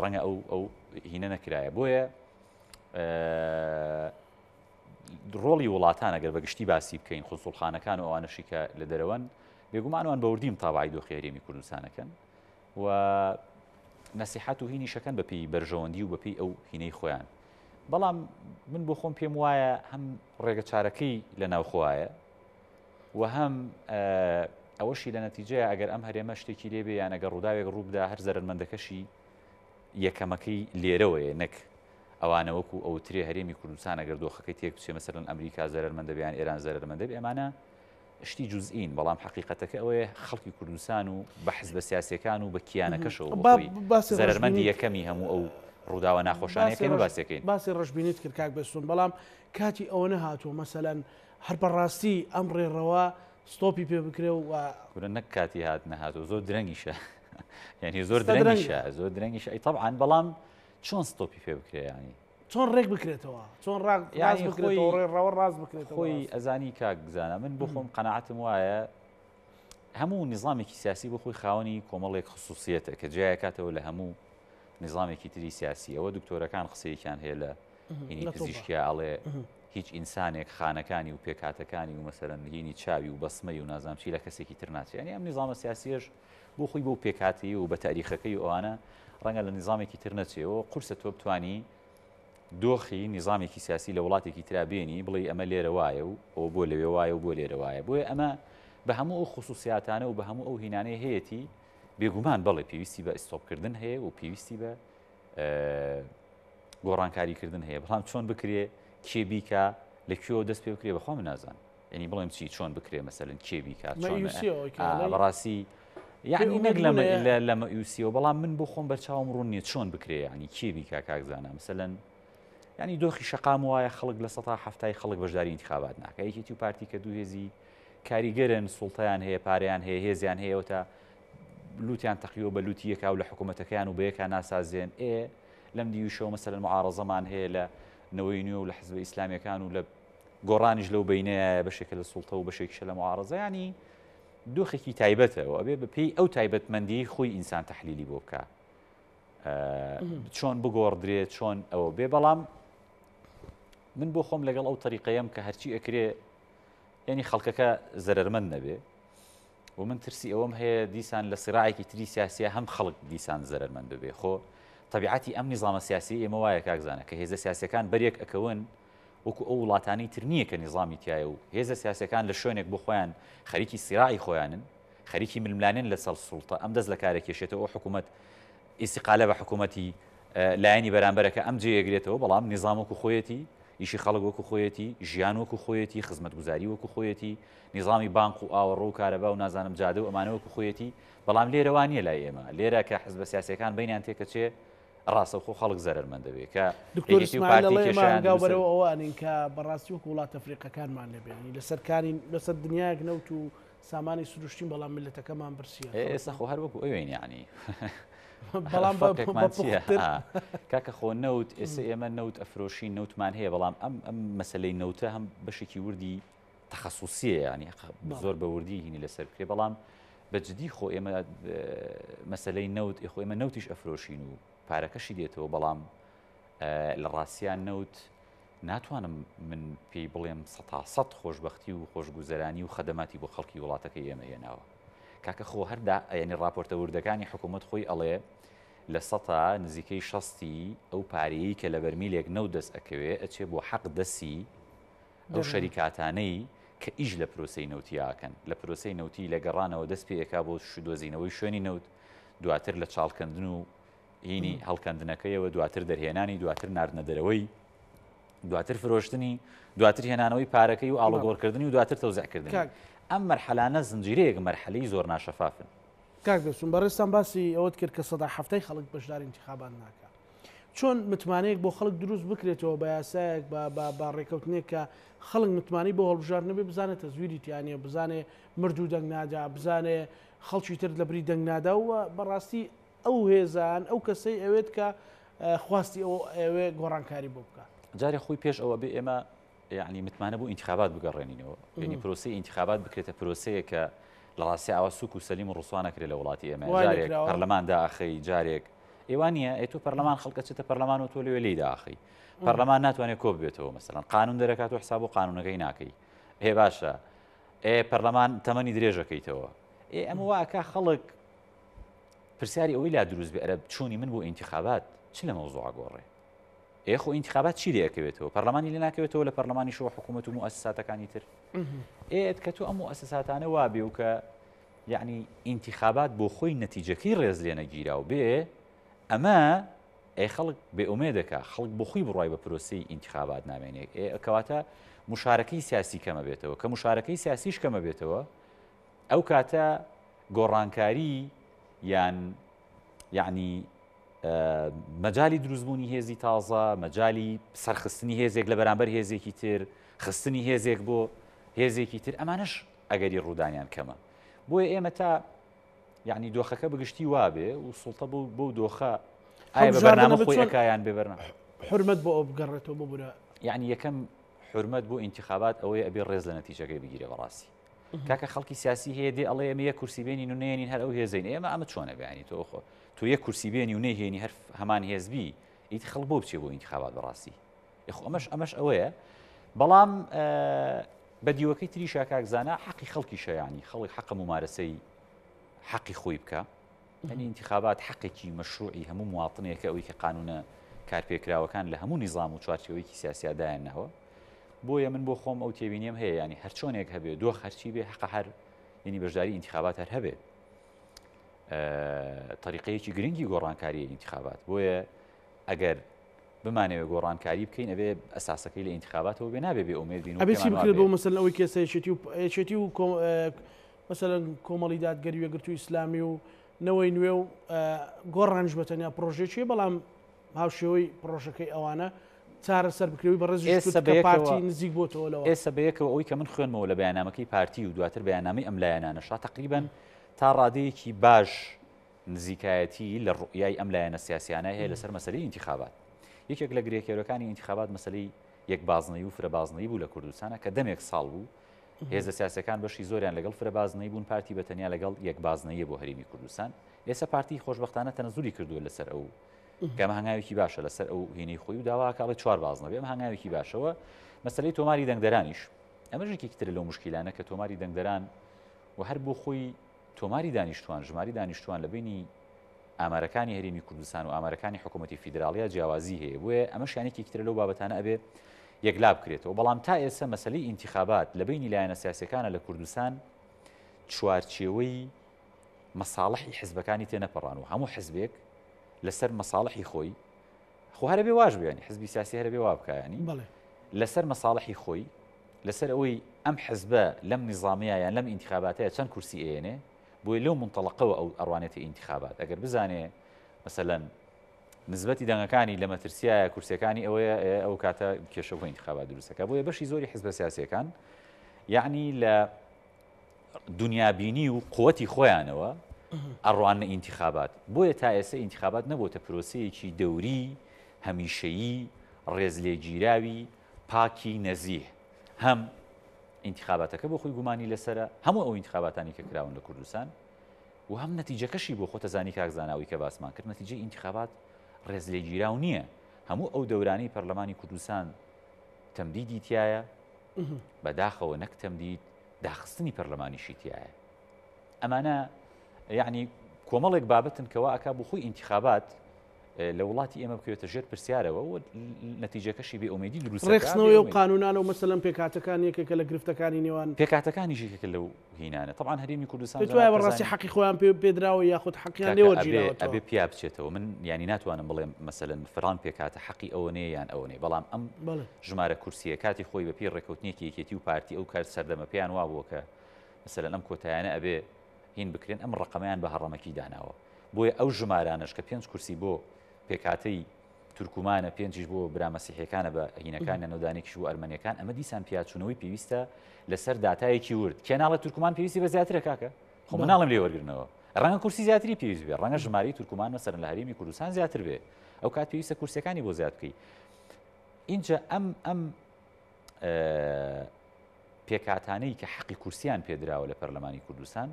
ڕەنگە ئەو ئەو هینە نەکرایە بۆیە ڕۆڵی وڵاتان ئەگەر بە گشتی باسی بکەین قونسوڵخانەکان و ئەوانەشی کە لە دەرەوەن بێگومان ئەوان بە وردی متابعەی دۆخی هەرێمی کوردستانەکەن و نەسیحەت و هینیشەکەن بە پێی بەرژەوەندی و بە پێی ئەو هینەی خۆیان بەڵام من بۆ خۆم پێم وایە هەم ڕێگە چارەکەی لە ناوخۆایە و هەم ئەوەشی لە نەتیجەیە ئەگەر ئەم هەرێمە شتێکی لێبێ یان ئەگەر ڕووداوێک ڕووبدا هەر زەرەرمەندەکەشی یەکەمەکەی لێرەوەیە نەک ئەوانە وەکو ئەوترێ هەرێمی کوردستان ئەگەر دۆخەکەی تێک بچێ مەسەلەن ئەمریکا زەرەرمەندە بێ یان ئێران زەرەرمەندە بێ ئەمانە شتی جوزئین بەڵام حەقیقەتەکە ئەوەیە خەڵکی کوردستان و بە حزبە سیاسیەکان و بە کیانەکەشەوە بۆ خۆی زەرەرمەندی یەکەمی هەموو ئەو ڕووداوە ناخۆشانەیە کە ئێمە باسیەکەین. باسی ڕەشبینیت کرد کاک بێستون بەڵام کاتی ئەوە نەهاتووە مەسەلەن هەر بەڕاستی ئەم ڕێڕەوە ستۆپی پێ بکرێ و. کورە نەک کاتی هات نەهاتووە زۆر درەنگیشە یعنی زۆر درەنگیشە زۆر درەنگیشە ئەی تەبعەن بەڵام چۆن ستۆپی پێ بکرێ ینی چۆن ڕێک بکرێتەوە چۆن ڕاست بکرێتەوە ڕێڕەوە ڕاست بکرێتەوە خۆی ئەزانی کاک زانا من بۆ خۆم قەناعەتم وایە هەموو نظامێکی سیاسی بۆ خۆی خاوەنی کۆمەڵێک خصوصیەتە کە جیایەکاتەوە لە هەموو نظامێکی تری سیاسی ئەوە دکتۆرەکان قسەیەکیان هەیە لە هینی پزیشکیا ئەڵێ هیچ ئینسانێک خانەکانی و پێکاتەکانی و مەسەرەن هینی چاوی و بەسمەی و نازام چی لە کەسێکی تر ناچێت ینی ئەم نظامە سیاسیش بۆ خۆی بەو پێکهاتەیی و بە تاریخەکەی و ئەوانە ڕەنگە لە نیزامێکی تر نەچێەوە قورسە تۆ بتانی دۆخی نیزامێکی سیاسی لە وڵاتێکی ترا بێنی بڵێ ئەمە لێرە وایە و ئەو بۆ لەوێ وایە و بۆ لێرە وایە بۆیە ئەمە بە هەموو ئەو خصوصیاتانە و بە هەموو ئەو هینانەی هەیەتی بێگومان بەڵێ پێویستی بە ئیستۆپکردن هەیە و پێویستی بە گۆڕانکاریکردن هەیە بەڵام چۆن بکرێ کێ بیکا لە کوێوە دەست پێ بکرێ بەخوا من نازانم یعنی بڵێم چی چۆن بکرێ مەسەلەن کێ بیکات چۆن بەڕاستی یعنی نەک لە مەیوسیەوە بەڵام من بۆ خۆم بەرچاوم ڕوون نییە چۆن بکرێ ینی کێ بیکا کاک زانا مەسەلەن ینی دۆخی شەقام وایە خەڵک لە سەتا هەفتای خەڵک بەشداری انتخابات ناکە یەکێتی و پارتی کە دوو هێزی کاریگەرن سوڵتەیان هەیە پارەیان هەیە هێزیان هەیە تا لوتیان تەقیەوە بە لوتی یەکا و لە حکوومەتەکەیان و بەیەکا ناسازێن ئێ لەم دیویشەوە مەسەلەن معارەزەمان هەیە لە نەوەی نوێ و لە حزبە ئیسلامیەکان و لە گۆڕانیش لەو بەینەیە بەشێکە لە سوڵتە و بەشێکیشە لە معارەزە ینی دۆخێکی تایبەتە و ئەبێ بە پێی ئەو تایبەتمەندی خۆی ئینسان تەحلیلی بۆ بکە چۆن بگۆڕدرێ چۆن ئەوە بێ بەڵام من بۆ خۆم لەگەڵ ئەو تەریقەیەم کە هەرچی ئەکرێ یعنی خەڵکەکە زەرمەند نەبێ و من ترسی ئەوەم هەیە دیسان لە سیراعێکی تری سیاسیە هەم خەڵک دیسان زەرەرمەند ببێ خۆ تەبیعەتی ئەم نیزامە سیاسی ئێمە وایە کاک زانا کە هێزە سیاسەکان بەریەک ئەکەون وەکو ئەو وڵاتانی تر نییە کە نیزامی تایە و هێزە سیاسەکان لە شوێنێک بۆ خۆیان خەریکی سیراعی خۆیانن خەریکی ململانێن لەسەر سوڵتە ئەم دەست لە کارە کێشێتەوە حکوومەت ئیسیقالە بە حکوومەتی لایەنی بەرامبەرەکە ئەم جێیەگرێتەوە بەڵام نیزام وەکو خۆیەتی ئیشی خەڵک وەکو خۆیەتی، ژیان وەکو خۆیەتی، خزمەتگوزاری وەکو خۆیەتی، نیزامی بانق و ئاوەڕۆ و کارەبا و نازانم جادە و ئەمانە وەکو خۆیەتی، بەڵام لێرە وا نییە لای ئێمە، لێرە کە حزبە سیاسییەکان بەینیان تێکەچێ ڕاستەوخۆ خەڵک زەرەرمەند دەبێ کە دکتۆر یەکێتی و ئیسماعیل پارتی ئەڵێ ئێمە کێشەیان هەنگاو دروست بەرەو ئەوە ئەنێین کە بەڕاستی وەکو وڵاتە ئەفریقەکانمان لێ بێ یانی لەسەر کانی لەسەر دنیایەک نەوت و سامانی سروشتین بەڵام میللەتەکەمان برسیە ئێ ئێستا خۆ هەر وەکو ئەوێین یانی بەڵام فەرقێکمان چییە کاکە خۆ نەوت ئێستا ئێمە نەوت ئەفرۆشین نەوتمان هەیە بەڵام ئەم ئەم مەسلەی نەوتە هەم بەشێکی وردی تەخەسوسیە ینی زۆر بە وردی هینی لەسەر بکرێ بەڵام بە جدی خۆ ئێمە مەسلەی نەوت خۆ ئێمە نەوتیش ئەفرۆشین و پارەکەشی دێتەوە بەڵام لە ڕاستیان نەوت ناتوانم من پێی بڵێم سەتا سەت خۆشبەختی و خۆشگوزەرانی و خەدەماتی بۆ خەڵکی وڵاتەکەی ئێمە هێناوە. کاکە خۆ هەر دا یانی ڕاپۆرتە وردەکانی حکوومەت خۆی ئەڵێ لە سەتا نزیکەی شەستی ئەو پارەیەی کە لە بەرمیلێک نەوت دەست ئەکەوێ ئەچێ بۆ حەق دەسی ئەو شەریکاتانەی کە ئیش لە پرۆسەی نەوتی ئاکەن لە پرۆسەی نەوتی لە گەڕانەوە دەست پێ ئەکا بۆ دۆزینەوەی شوێنی نەوت دواتر لە چاڵکەندن و هینی هەڵکەندنەکەیەوە دواتر دەرهێنانی دواتر ناردنە دەرەوەی دواتر فرۆشتنی دواتر هێنانەوەی پارەکەی و ئاڵۆگۆڕکردنی و دواتر تەوزیعکردنی ئەم مەرحەلانە زنجیرەیەک مەرحەلەی زۆر ناشەفافن. کاک بێستون بەڕێزتان باسی ئەوەت کرد کە 70% خەڵک بەشداری انتخابات ناکات چۆن متمانەیەک بۆ خەڵک دروست بکرێتەوە بە یاسایەک بە ڕێکەوتنێک کە خەڵک متمانەی بۆ هەڵبژاردنە بێ بزانێت تەزویری تیانە بزانێ مردوو دەنگ نادا بزانێ خەڵکی تر لە بری دەنگ نادا و بەڕاستی. ئەو هێزان ئەو کەسەی ئەوێت کە خواستی ئەو ئەوێ گۆڕانکاری بۆ بکە. جارێ خۆی پێش ئەوە بێ ئێمە یعنی متمانە بۆ ئینتخابات بگەڕێنینەوە یعنی پرۆسەی ئینتخابات بکرێتە پرۆسەیە کە لە ڕاستی ئاوا سوک و سەلیم و ڕسوا نەکرێت لە وڵاتی ئێمە جارێک پەرلەمان داخەی جارێک ئێوە نییە ئێ تۆ پەرلەمان خەڵکە چێتە پەرلەمان و تۆ لەوێ لێی داخەی پەرلەمان ناتوانێت کۆ ببێتەوە مەسەلەن قانون دەرەکات و حساب و قانونەکەی ناکەی ئێ باشە ئێ پەرلەمان تەمەنی درێژەکەیتەوە ئێ ئەمە واکە خەڵک پرسیاری ئەوەی لا دروست بێ ئەرە چوونی من بۆ ئینتخابات چ لە مەوزوع گۆڕێ؟ ئێ خۆ ئینتخابات چی لێ ئەکەوێتەوە؟ پەرلەمانی لێ ناکەوێتەوە لە پەرلەمانیشەوە حکوومەت و موئەسەساتەکانی تر. ئێ کە تۆ ئەم موئەسەساتانە وابێ و کە یعنی ئینتخابات بۆ خۆی نەتیجەکەی ڕێز لێ نەگیراو بێ ئەمە ئێ خەڵک بێ ئومێدەکە خەڵک بۆ خۆی بڕای بە پرۆسەی ئینتخابات نامێنێ ئێ کەواتە مشارەکەی سیاسی کەمە بێتەوە کە مشارەکەی سیاسیش کەمە بێتەوە ئەو کاتە گۆڕانکاری یان یعنی مەجالی دروستبوونی هێزی تازە، مەجالی سەرخستنی هێزێک لە بەرامبەر هێزێکی تر، خستنی هێزێک بۆ هێزێکی تر، ئەمانەش ئەگەری ڕوودانیان کەمە. بۆیە ئێمە تا یعنی دۆخەکە بەگشتی وابێ و سوڵتە بۆ بۆ دۆخە ئایا بە بەرنامە خۆی ئەکا یان بێ بەرنامە؟ حورمەت بۆ ئەو بگەڕێتەوە ببورە. یعنی یەکەم حورمەت بۆ ئینتخابات ئەوەیە ئەبێ ڕێز لە نەتیجەکەی بگیرێ بەڕاستی. کاکە خەڵکی سیاسی هەیە دێ ئەڵێ ئێمە یەک کورسی بێنین و نێنین هەر ئەو هێزین ئێمە ئەمە چۆنە بیانی تۆ خۆ تۆ یەک کورسی بێنی و نەیهێنی هەر هەمان هێزبی ئیت خەڵ بۆ بچێ بۆ ئینتخابات بەڕاستی یخۆ ئەمەش ئەمەش ئەوەیە بەڵام بە دیوەکەی تریشا کاک زانا حەقی خەڵکی شەیانی خەڵک حەقە ممارەسەی حەقی خۆی بکە یعنی ئینتخابات حەقێکی مەشروعی هەموو مواطنێکە ئەوەی کە قانونە کارپێکراوەکان لە هەموو نیزام و چوارچێوەیەکی سیاسیا دایاننەوە بۆیە من بۆ خۆم ئەو تێبینیم هەیە ینی هەرچۆنێک هەبێ دۆخ هەرچی بێ حەقە هەر ینی بەشداری ئینتخابات هەر هەبێ تەریقەیەکی گرنگی گۆڕانکاری ئینتخابات بۆیە ئەگەر بمانەوێ گۆڕانکاری بکەین ئەبێ ئەساسەکەی لە ئینتخاباتەوە بێ نابێ بێ ئومێد بین ئەبێ چی بکرێت بۆ مەسەلەن ئەوەی کێسە یەکێتی و یەکێتی و مەسەلەن کۆمەڵی دادگەری و یەکگرتووی ئیسلامی و نەوەی نوێ و گۆڕانیش بە تەنیا پرۆژێکی بەڵام هاوشێوەی پرۆژەکەی ئەوانە چارەسەر بکرێوی بەڕێز ئێستا بە پارتی نزیک بۆتەوە لەوە ئێستا بە یەکەوە ئەوەی کە من خوێنمەوە لە بەیاننامەکەی پارتی و دواتر بەیاننامەی ئەم لایەنانەشا تقریبا تا ڕادەیەکی باش نزیکایەتی لە ڕوئیای ئەم لایەنە سیاسیانە هەیە لەسەر مەسەلەی ئینتیخابات. یەکێک لە گرێکێرەکانی ئینتیخابات مەسەلەی یەک بازنەیی و فرە بازنەیی بوو لە کوردستانە کە دەمێک ساڵ بوو هێزە سیاسەکان بەشی زۆریان لەگەڵ فرە بازنەی بوون پارتی بە تەنیا لەگەڵ یەک بازنەیە بۆ هەرێمی کوردستان ئێستا پارتی خۆشببختانە تەنەزولی کردووە لەسەر ئەو کەمە هەنگاوێکی باشە لەسەر ئەو هینەی خۆی و داواکەڵی چوار بازنە بێ ئەم هەنگاوێکی باشەوە مەسلەی تۆماری دەنگدەرانیش ئەمەش یەکێکی ترە لەو مشکیلانە کە تۆماری دەنگدەران و هەر بۆ خۆی تۆماری دانیشتووان، ژماری دانیشتووان لە بەینی ئامارەکانی هەرێمی کوردستان و ئامارەکانی حکوومەتی فیدراڵیا جیاوازی هەیە، بۆیە ئەمەشیان یەکێکی ترە لەو بابەتانە ئەبێ یەکلا بکرێتەوە، بەڵام تا ئێستا مەسەلەی ئینتیخابات لە بەینی لایەنە سیاسیەکانە لە کوردستان چوارچێوەی مەساڵحی حزبەکانی تێنەپەڕان و هەموو حزبێک لەسەر مەساڵحی خۆی خۆ هەرە بێ واش بێنی حزبی سیاسی هەرە بێ وا بکایانی لەسەر مەساڵحی خۆی لەسەر ئەوەی ئەم حزبە لەم نیزامەیە یان لەم ئینتخاباتەیە چەند کورسی ئەیەنێ بۆیە لەو منتەڵەقەوە ئەو ئەڕوانێتە ئینتخابات ئەگەر بزانێ مەسەلەن نسبەتی دەنگەکانی لە مەترسیایە کورسیەکانی ئەوەیە ئەو کاتە کێشە بۆ ئینتخابات دروستەکە بۆیە بەشی زۆری حزبە سیاسیەکان یعنی لە دنیابینی و قوتی خۆیانەوە ئەڕوانە ئینتخابات بۆیە تا ئێستا ئینتخابات نەبووتە پرۆسەیەکی دەوری هەمیشەیی ڕێزلێگیراوی پاکی نەزیه هەم ئینتخاباتەکە بۆ خۆی گومانی لەسەرە هەموو ئەو ئینتخاباتانی کە کراون لە کوردستان و هەم نەتیجەکەشی بۆ خۆتە زانی کاک زاناوی کە باسمان کرد نەتیجەی ئینتخابات ڕێزلێگیراو نییە هەموو ئەو دەورانەی پەرلەمانی کوردستان تەمدیدی تایە بەداخەوە نەک تەمدید داخستنی پەرلەمانیشی تایە ئەمانە یعنی کۆمەڵێک بابەتن کەوا ئەک بۆ خۆی ئینتخابات لە وڵاتی ئێمە بکەوێتە ژێر پرسیارەوە و نەتیجەکەشی بێ ئومێدی دروست ڕێکخستنەوەی ئەو قانونانە و مەسەلەن پێکهاتەکان یەکێکە لە گرفتەکانی نێوان پێکهاتەکانیش یەکێکە لەو هینانە تەبعەن هەرێمی کوردستان پێت وایە بەڕاستی حەقی خۆیان پێ پێدراوە یاخود حەقیان لێ وەرگیراوەتەوە؟ ئەبێ پیا بچێتەوە من یانی ناتوانم بڵێم مەسەلەن فلان پێکهاتە حەقی ئەوە نییە یان ئەوە نییە بەڵام ئەم ژمارە کورسییە کاتی خۆی بەپێی ڕێککەوتنێکی یەکێتی و پارتی ئەو کات سەردەمە پێیان وابووە کە مەسەلەن ئەم کۆتایانە ئەبێ هین بکرێن ئەم ڕەقەمەیان بە هەڕەمەکی داناوە بۆیە ئەو ژمارانەش کە پێنج کورسی بۆ پێکهاتەی تورکمانە پێنجیش بۆ برا مەسیحیەکانە بە هینەکانیان و دانێکیش بۆ ئەرمەنیەکان ئەمە دیسان پیاچوونەوەی پێویستە لەسەر داتایەکی ورد کێ ناڵێ تورکمان پێویستی بە زیاترە کاکە خۆ من ناڵێم لێ وەرگرنەوە. ڕەنگە کورسی زیاتری پێویست بێ، ڕەنگە ژمارەی تورکمان مەسەلەن لە هەرێمی کوردستان زیاتر بێ، ئەو کات پێویستە کورسیەکانی بۆ زیاد بکەی. ئینجا ئەم ئەم پێکهاتانەی کە حەقی کورسیان پێدراوە لە پەرلەمانی کوردستان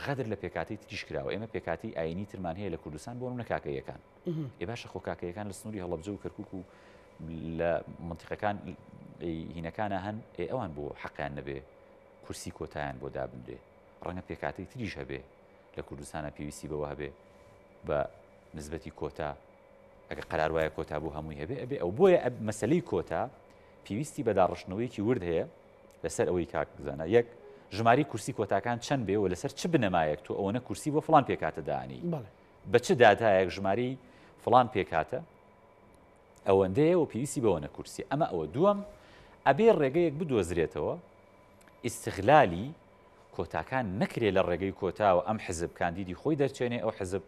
غەدر لە پێکاتی تریش کراوە ئێمە پێکاتی ئاینی ترمان هەیە لە کوردستان بۆ نمونە کاکەیەکان ئێ باشە خۆ کاکەیەکان لە سنووری هەڵەبجە و کەرکک و لە منتیقەکان هینەکانە هەن ئێ ئەوان بۆ حەقیان نەبێ کورسی کۆتایان بۆ دابنرێ ڕەنگە پێکاتەی تریش هەبێ لە کوردستانە پێویستی بەوە هەبێ بە نسبەتی کۆتا ئەگە قەرار وایە کۆتا بۆ هەمووی هەبێ ئەبێ ئەو بۆیە مەسلەی کۆتا پێویستی بە داڕشتنەوەیەکی ورد هەیە لەسەر ئەوەی کاک زانا یەک ژماری کورسی کۆتاکان چەند بێ و لەسەر چ بنەمایەک تۆ ئەوەنە کورسی بۆ فڵان پێکاتە دانی بە چ داتایەک ژماری فڵان پێکاتە ئەوەندەیە و پێویستی بەوەنە کورسی ئەمە ئەوە دووەم ئەبێ ڕێگەیەک بدۆزرێتەوە ئیستغلالی کۆتاکان نەکرێ لە ڕێگەی کۆتاوە ئەم حزب کاندیدی خۆی دەرچێنێ ئەو حزب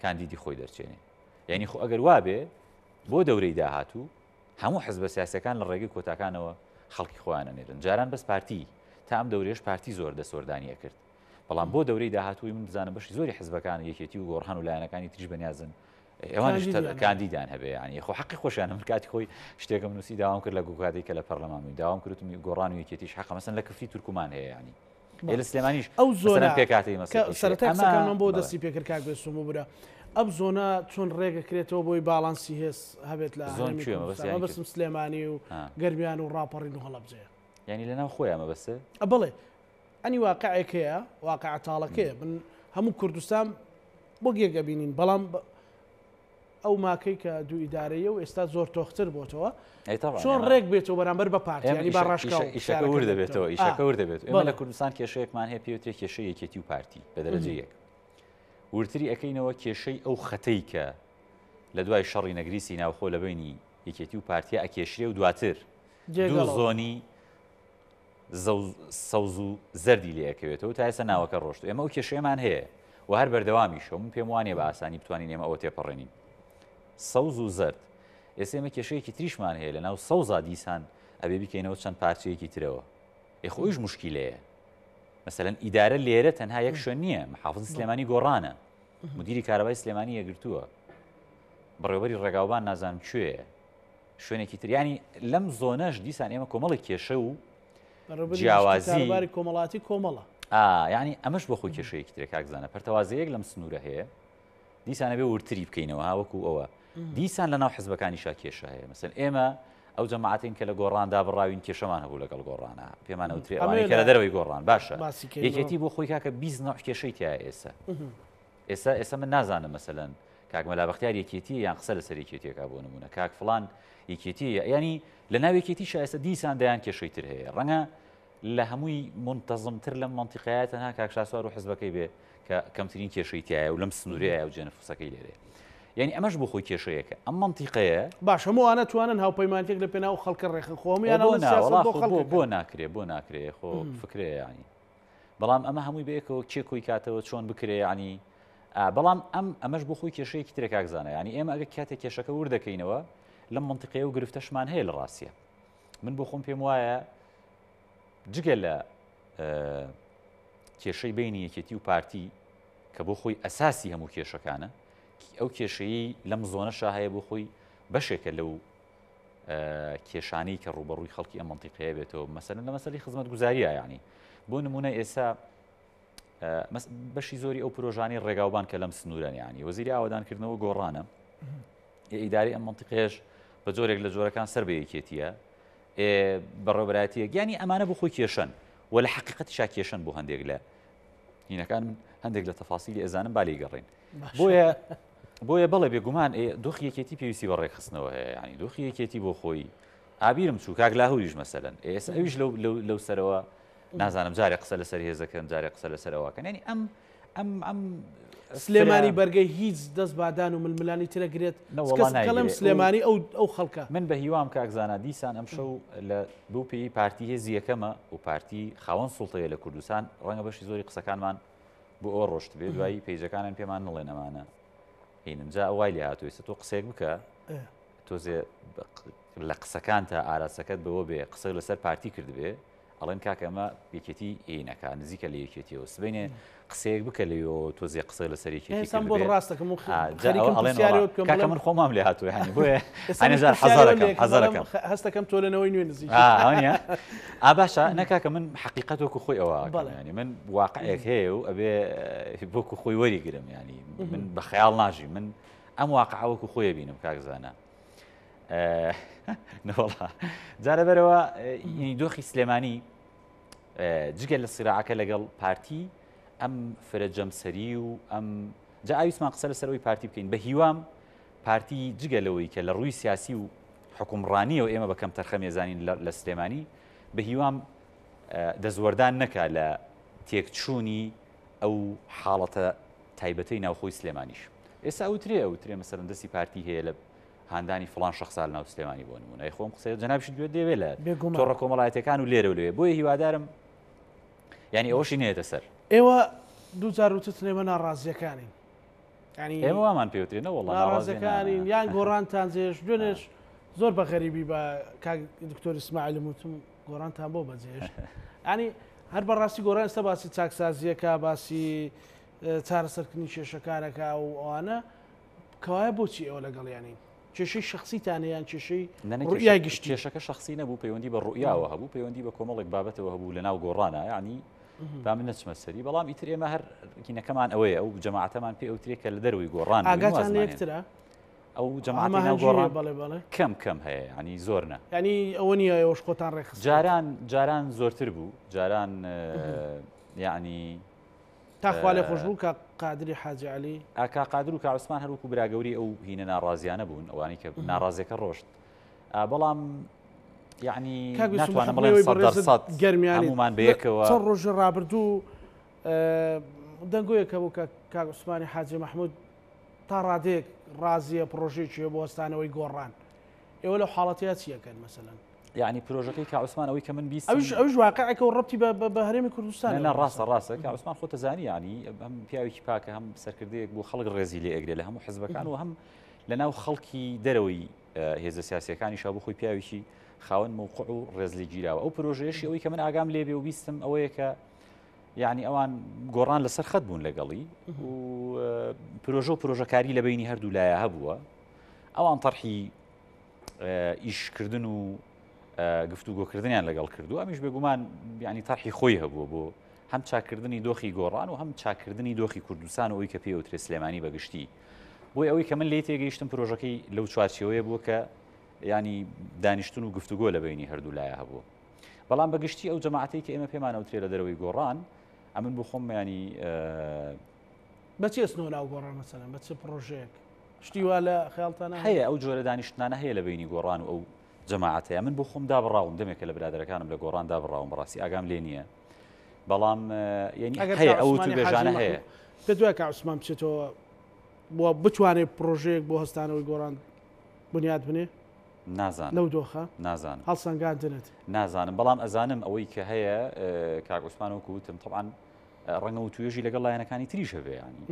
کاندیدی خۆی دەرچێنێ یعنی خۆ ئەگەر وابێ بۆ دەورەی داهاتوو هەموو حزبە سیاسەکان لە ڕێگەی کۆتاکانەوە خەڵکی خۆیان ئەنێرن جاران بەس پارتی تا ئەم دەورێش پارتی زۆر دەسۆردانی ئەکرد بەڵام بۆ دەورەی داهاتووی من بزانم بەشی زۆری حزبەکان یەکێتی و گۆڕان و لایەنەکانی تریش بەنیازن ئەوانیش کاندیدان هەبێ ینی خۆ حەقی خۆشیان من کاتی خۆی شتێکم نووسی داوام کرد لە گوکاتی کە لە پەرلەمان بووین داوام کردم گۆڕان و یەکێتیش حەقە مەسەن لە کفری تورکمان هەیە ینی لە سلێمانیش ئەو زۆرە پێکاتی سەرەتا قسەکانمان بۆ دەستی پێکرد کاک بێسوم بورە ئەم زۆنە چۆن ڕێگەکرێتەوە بۆی باڵانسی هێز هەبێت لە زۆن بەسم سلێمانی و گەرمیان و ڕاپەڕین و هەڵەبجەیە ینی لەناو خۆیان مەبەستە بڵێ ئەنی واقعێک هەیە واقع تاڵەکەیە من هەموو کوردستان وەک یەک ئەبینین بەڵام ئەو ماکەی کە دوو ئیدارەیە و ئێستا زۆر تۆختر بۆتەوە چۆن ڕێک بێتەوە بەرامبەر بە پارتی ینی با ڕاشکاو ئیشەکە ورد دەبێتەوە ئیشەکە ورد دەبێت ئێمە لە کوردستان کێشەیەکمان هەیە پێوترێ کێشەی یەکێتی و پارتی بە دەرەجە یەک وردتری ئەەکەینەوە کێشەی ئەو خەتەی کە لە دوای شەڕی نەگریسی ناوخۆ لە بینی یەکێتی و پارتیا ئەکێشرێ و دواتر دوو زۆنی سەوز و زەردی لێ ئەکەوێتەوە تا ئێستا ناوەکە ڕۆشت ئێمە ئەو کێشەیەمان هەیە و هەر بەردەوامیشە من پێم وانیە بە ئاسانی بتوانین ئێمە ئەوە تێپەڕێنین سەوز و زەرد ئێستا ئێمە کێشەیەکی تریشمان هەیە لە ناو سەوزا دیسان ئەبێ بیکەینەوە چەند پارچەیەکی ترەوە ئێ خۆیش مشکیلەیە مەسەلەن ئیدارە لێرە تەنها یەک شوێن نییە محافظی سلێمانی گۆڕانە مدیری کارەبای سلێمانی یەکگرتووە بەڕێوبەری ڕێگاوبان نازانم کوێیە شوێنێکی تر یانی لەم زۆنەش دیسان ئێمە کۆمەڵێک کێشە و جیاوازی کۆمەڵاتی کۆمەڵە یعنی ئەمەش بۆ خۆی کێشەیەکی ترێ کاک زانە پەرتەوازەیەک لەم سنوورە هەیە دیسانە بێ ورتری بکەینەوە هاوەکو ئەوە دیسان لە ناو حزبەکانیشا کێشە هەیە مەسەن ئێمە ئەو جەماعەتین کە لە گۆڕاندا بڕاوین کێشەمان هەبوو لەگەڵ گۆڕانە پێمان ئەوترێ ئەوانەی کە لە دەرەوەی گۆڕان باشە یەکێتی بۆ خۆی کاکە 20 نەوع کێشەی تیا ئێستا ئێستا ئێستا من نازانم مەسەلەن کاک مەلا بەختیار یەکێتیە یان قسە لەسەر یەکێتیەکە بۆ نمونە کاک فڵان یەکێتیە ینی لە ناو یەکێتی شایستە دیسان دەیان کێشەی تر هەیە ڕەنگە لە هەمووی منتەزمتر لەم منتیقەیە تەنها کاک شاسوار و حزبەکەی بێ کە کەمترین کێشەی تایە و لەم سنوورەیە و جێنفوسەکەی لێرێ یعنی ئەمەش بۆ خۆی کێشەیەکە ئەم منتیقەیە باش هەمووانە توانن هاوپەیمانتێک لە پێناو خەڵکە ڕێخن خۆمیان بۆ ناکرێ بۆ ناکرێ خۆ فکرێ ینی بەڵام ئەمە هەمووی بەیەکەوە کێ کۆی کاتەوە چۆن بکرێ ینی بەڵام ئەم ئەمەش بۆ خۆی کێشەیەکی ترە کاک زانا ینی ئێمە ئەگە کاتێک کێشەکە ورد دەکەینەوە لەم منطقەیە و گرفتەشمان هەیە لە ڕاستە من بۆ خۆم پێم وایە جگە لە کێشەی بینی یەکێتی و پارتی کە بۆ خۆی ئەساسی هەموو کێشەکانە ئەو کێشەیە لەم زۆنەشا هەیە بۆ خۆی بەشێکە لەو کێشانەی کە ڕووبەڕووی خەڵکی ئەم مەنتیقەیە بێتەوە مەسەلەن لە مەسەلی خزمەتگوزاریە یعنی بۆ نمونە ئێستا بەشی زۆری ئەو پرۆژانی ڕێگاوبان کە لەم سنوورەن ینی وەزیری ئاوادانکردنەوە گۆڕانە ئیداری ئەم منتیقێش بە جۆرێک لە جۆرەکان سەر بە یەکێتیە بەڕێوبەرایەتیەک ینی ئەمانە بۆ خۆی کێشن و لە حقیقەتی شا کێشن بۆ هەندێک لە هینەکان من هەندێک لە تەفاسیلی ئەزانم بالی گەڕین بۆیە بۆیە بەڵێ بێگومان دۆخی یەکێتی پێویستی بە ڕێکخستنەوە هەیە ینی دۆخی یەکێتی بۆ خۆی ئابیرم چوو کاک لاهوریش مەسەلەن ئێستا ئەویش لەو لەو سەرەوە نازانم جارێ قسە لەسەر هێزەکەن جارێ قسە لەسەر ئەوەکەن ینی ئەم ئەم ئەم سلێمانی بەرگەی هیچ دەست بادان و ململانی ترە گرێت کەڵم سلێمانی ئەو ئەو خەڵکە من بە هیوام کاک زانا دیسان ئەم شەو لە بەو پێی پارتی هێزی یەکەمە و پارتی خاوەن سوڵتەیە لە کوردستان ڕەنگە بەشی زۆری قسەکانمان بۆ ئەوە ڕۆشت بێ دوایی پەیجەکانن پێمان نڵێن ئەمانە هینن جا وای لێ هاتوو ئێستا تۆ قسەیەک بکە تۆزێ لە قسەکان تا ئاراسەکەت بەوە بێ قسە لەسەر پارتی کردبێ. ئەڵێن کاکە ئەمە یەکێتی ئی نەکا نزیکە لە یەکێتیەوە سبەینێ قسەیەک بکە لەوێەوە تۆزێ قسە لەسەر یەکێتی ئێستا بۆ کردبێ. ڕاستەکەم و ئا، جا خەریکم ئەوە ئەڵێن پرسیارەوە وەڵا بکەم کاکە بڵێم من خۆمام لێ هاتووە یانی بۆیە ئێستا هەنێ منیش جار پرسیارەوە حەزەرەکەم لێکم حەزەرەکەم بەڵام هەستەکەم تۆ لەنەوەی نوێ نزیکی ئا ئەوە نییە ئا باشە نە کاکە من حەقیقەت وەکو خۆی ئەوە ئەکەم بەڵێ یانی من واقعێک هەیە و ئەبێ وەکو خۆی وەریگرم یانی من بە خەیاڵ ناژیم من ئەم واقعە وەکو خۆی بینم کاک زانا نەوەڵا جا لەبەرەوە دۆخی سلێمانی جگە لە سیراعەکە لەگەڵ پارتی ئەم فرە جەمسەری و ئەم جا ئاویسمان قسە لەسەرەوەی پارتی بکەین بە هیوام پارتی جگە لەوەی کە لە ڕووی سیاسی و حکومڕانیەوە ئێمە بە کەم تەرخەمێزانین لە سلێمانی بە هیوام دەستوەردان نەکا لە تێکچوونی ئەو حاڵەتە تایبەتەی ناوخۆی سلێمانیش ئێستا ئەوترێ ئەوترێ مەسەلەن دەستی پارتی هەیە لە هاندانی فڵان شخصا لە ناو سلێمانی بۆ نمونە ئەی خۆم قسەیە جەنابیشت گوێت دێوێ لە بێگومان. تۆڕە کۆمەڵایەتیەکان و لێرە و لەوێ بۆیە هیوادارم یعنی ئەوەشی نێتە سەر. ئێوە دووجار وتتن ئێمە ناڕازیەکانین یعنی ئێمە وامان پێوترێ نەوەڵا ناڕازیەکانین یان گۆڕانتان جێش دوێنێش زۆر بە غەریبی بە کاک دکتۆر ئیسماعیلم وتم گۆڕانتان بۆ بەجێهێشت ینی هەر بەڕاستی گۆڕان ئێستا باسی چاکسازیەکە باسی چارەسەرکردنی کێشەکانەکە و ئەوانە کەوایە بۆچی ئێوە لەگەڵیانین؟ کێشەی شخصیتانە یان کێشەی ڕوئیای گشتی؟ کێشەکە شخصی نەبوو پەیوەندی بە ڕوئیاوە هەبوو پەیوەندی بە کۆمەڵێک بابەتەوە هەبوو لە ناو گۆڕانە یعنی با من نەچمە سەری بەڵام ئیتر ئێمە هەر کینەکەمان ئەوەیە ئەو جەماعەتەمان پێ ئەوترێ کە لە دەرەوەی گۆڕان ئاگاتان لە یەکترە؟ ئەو جەماعەتی ناو گۆڕان بەڵێ بەڵێ کەم کەم هەیە ینی زۆر نە ینی ئەوە نییە ئێوەش خۆتان ڕێکخست جاران جاران زۆرتر بوو جاران یعنی تا خوا لێ خۆش بوو کاک قادری حاجی عەلی. ئا کاک قادر و کاک عوسمان هەر وەکوو برا گەورەی ئەو هینە ناڕازیانە بوون ئەوانەی کە ناڕازیەکە ڕۆشت ئا بەڵام یعنی کاک ویسوم ناتوانم بەحوکمی بڵێم ئەوەی سەد دەر بەڕێزت سەد گەرمیانیت هەموومان لە بەیەکەوە چەند ڕۆژی ڕابردوو دەنگۆیەک هەبوو کە کاک عوسمانی حاجی مەحموود تا ڕادەیەک ڕازیە پڕۆژەیەکی هەیە بۆ هەستانەوەی گۆڕان ئێوە لەو حاڵەتەیا چی ئەکەن مەسەلەن؟ یعنی پرۆژەکەی کا عوسمان ئەوەی کە من بیستم ئەویش ئەویش واقعێکە و ڕەبتی بە بە هەرێمی کوردستان نا ڕاستە ڕاستە کا عوسمان خۆتە زانی یعنی هەم پیاوێکی پاکە هەم سەرکردەیەک بۆ خەڵک ڕێزی لێ ئەگرێ لە هەموو حزبەکان و هەم لە ناو خەڵکی دەرەوەی هێزە سیاسەکانی شا بۆ خۆی پیاوێکی خاوەن موقع و ڕێز لێ گیراوە ئەو پرۆژەیەشی ئەوەی کە من ئاگام لێ بێ و بیستم ئەوەیە کە یعنی ئەوان گۆڕان لەسەر خەت بوون لەگەڵی و پرۆژە و پرۆژەکاری لە بینی هەردوو لایە هەبووە ئەوان تەرحی ئیشکردن و گفتوگۆکردنیان لەگەڵ کردو ئەمیش بێگومان ینی تەرحی خۆی هەبووە بۆ هەم چاکردنی دۆخی گۆڕان و هەم چاکردنی دۆخی کوردستان و ئەوی کە پێوترێ سلێمانی بەگشتی بۆی ئەوەی کە من لی تێگەیشتم پرۆژەکەی لەو چوارچێوەیە بووە کە ینی دانیشتن و گفتوگۆ لە بینی هەردوو لایە هەبوو بەڵام بەگشتی ئەو جەماعەتەی کە ئێمە پێمانەوترێ لە دەرەوەی گۆڕان ئەمن بۆ خۆم ینی بە چی ئەچنەوە ناو گۆڕان مەسەلەن بە چ پڕۆژەیەک شتی وا لە خەیاڵتانە هەیە ئەو جۆرە دانیشتنانە هەیە لە بینی گۆڕان و ئەو جەماعەتەیە من بۆ خۆم دابڕاوم دەمێکە لە برادەرەکانم لە گۆڕان دابڕاوم بەڕاستی ئاگام لێ نییە بەڵام یعنی ئەگەر هەیە کاک ئەو عوسمانی حاجی وتوبێژانە هەیە مەحموود پێت وایە کاک عوسمان بچێتەوە بۆ بتوانێت پڕۆژەیەک بۆ هەستانەوەی گۆڕان بنیات بنێ نازانم لەو دۆخە نازانم هەڵسەنگاندنت نازانم بەڵام ئەزانم ئەوەی کە هەیە کاک عوسمان وەکو وتم طبعا ڕەنگە وتوێژی لەگەڵ لایەنەکانی تریش هەبێ ینی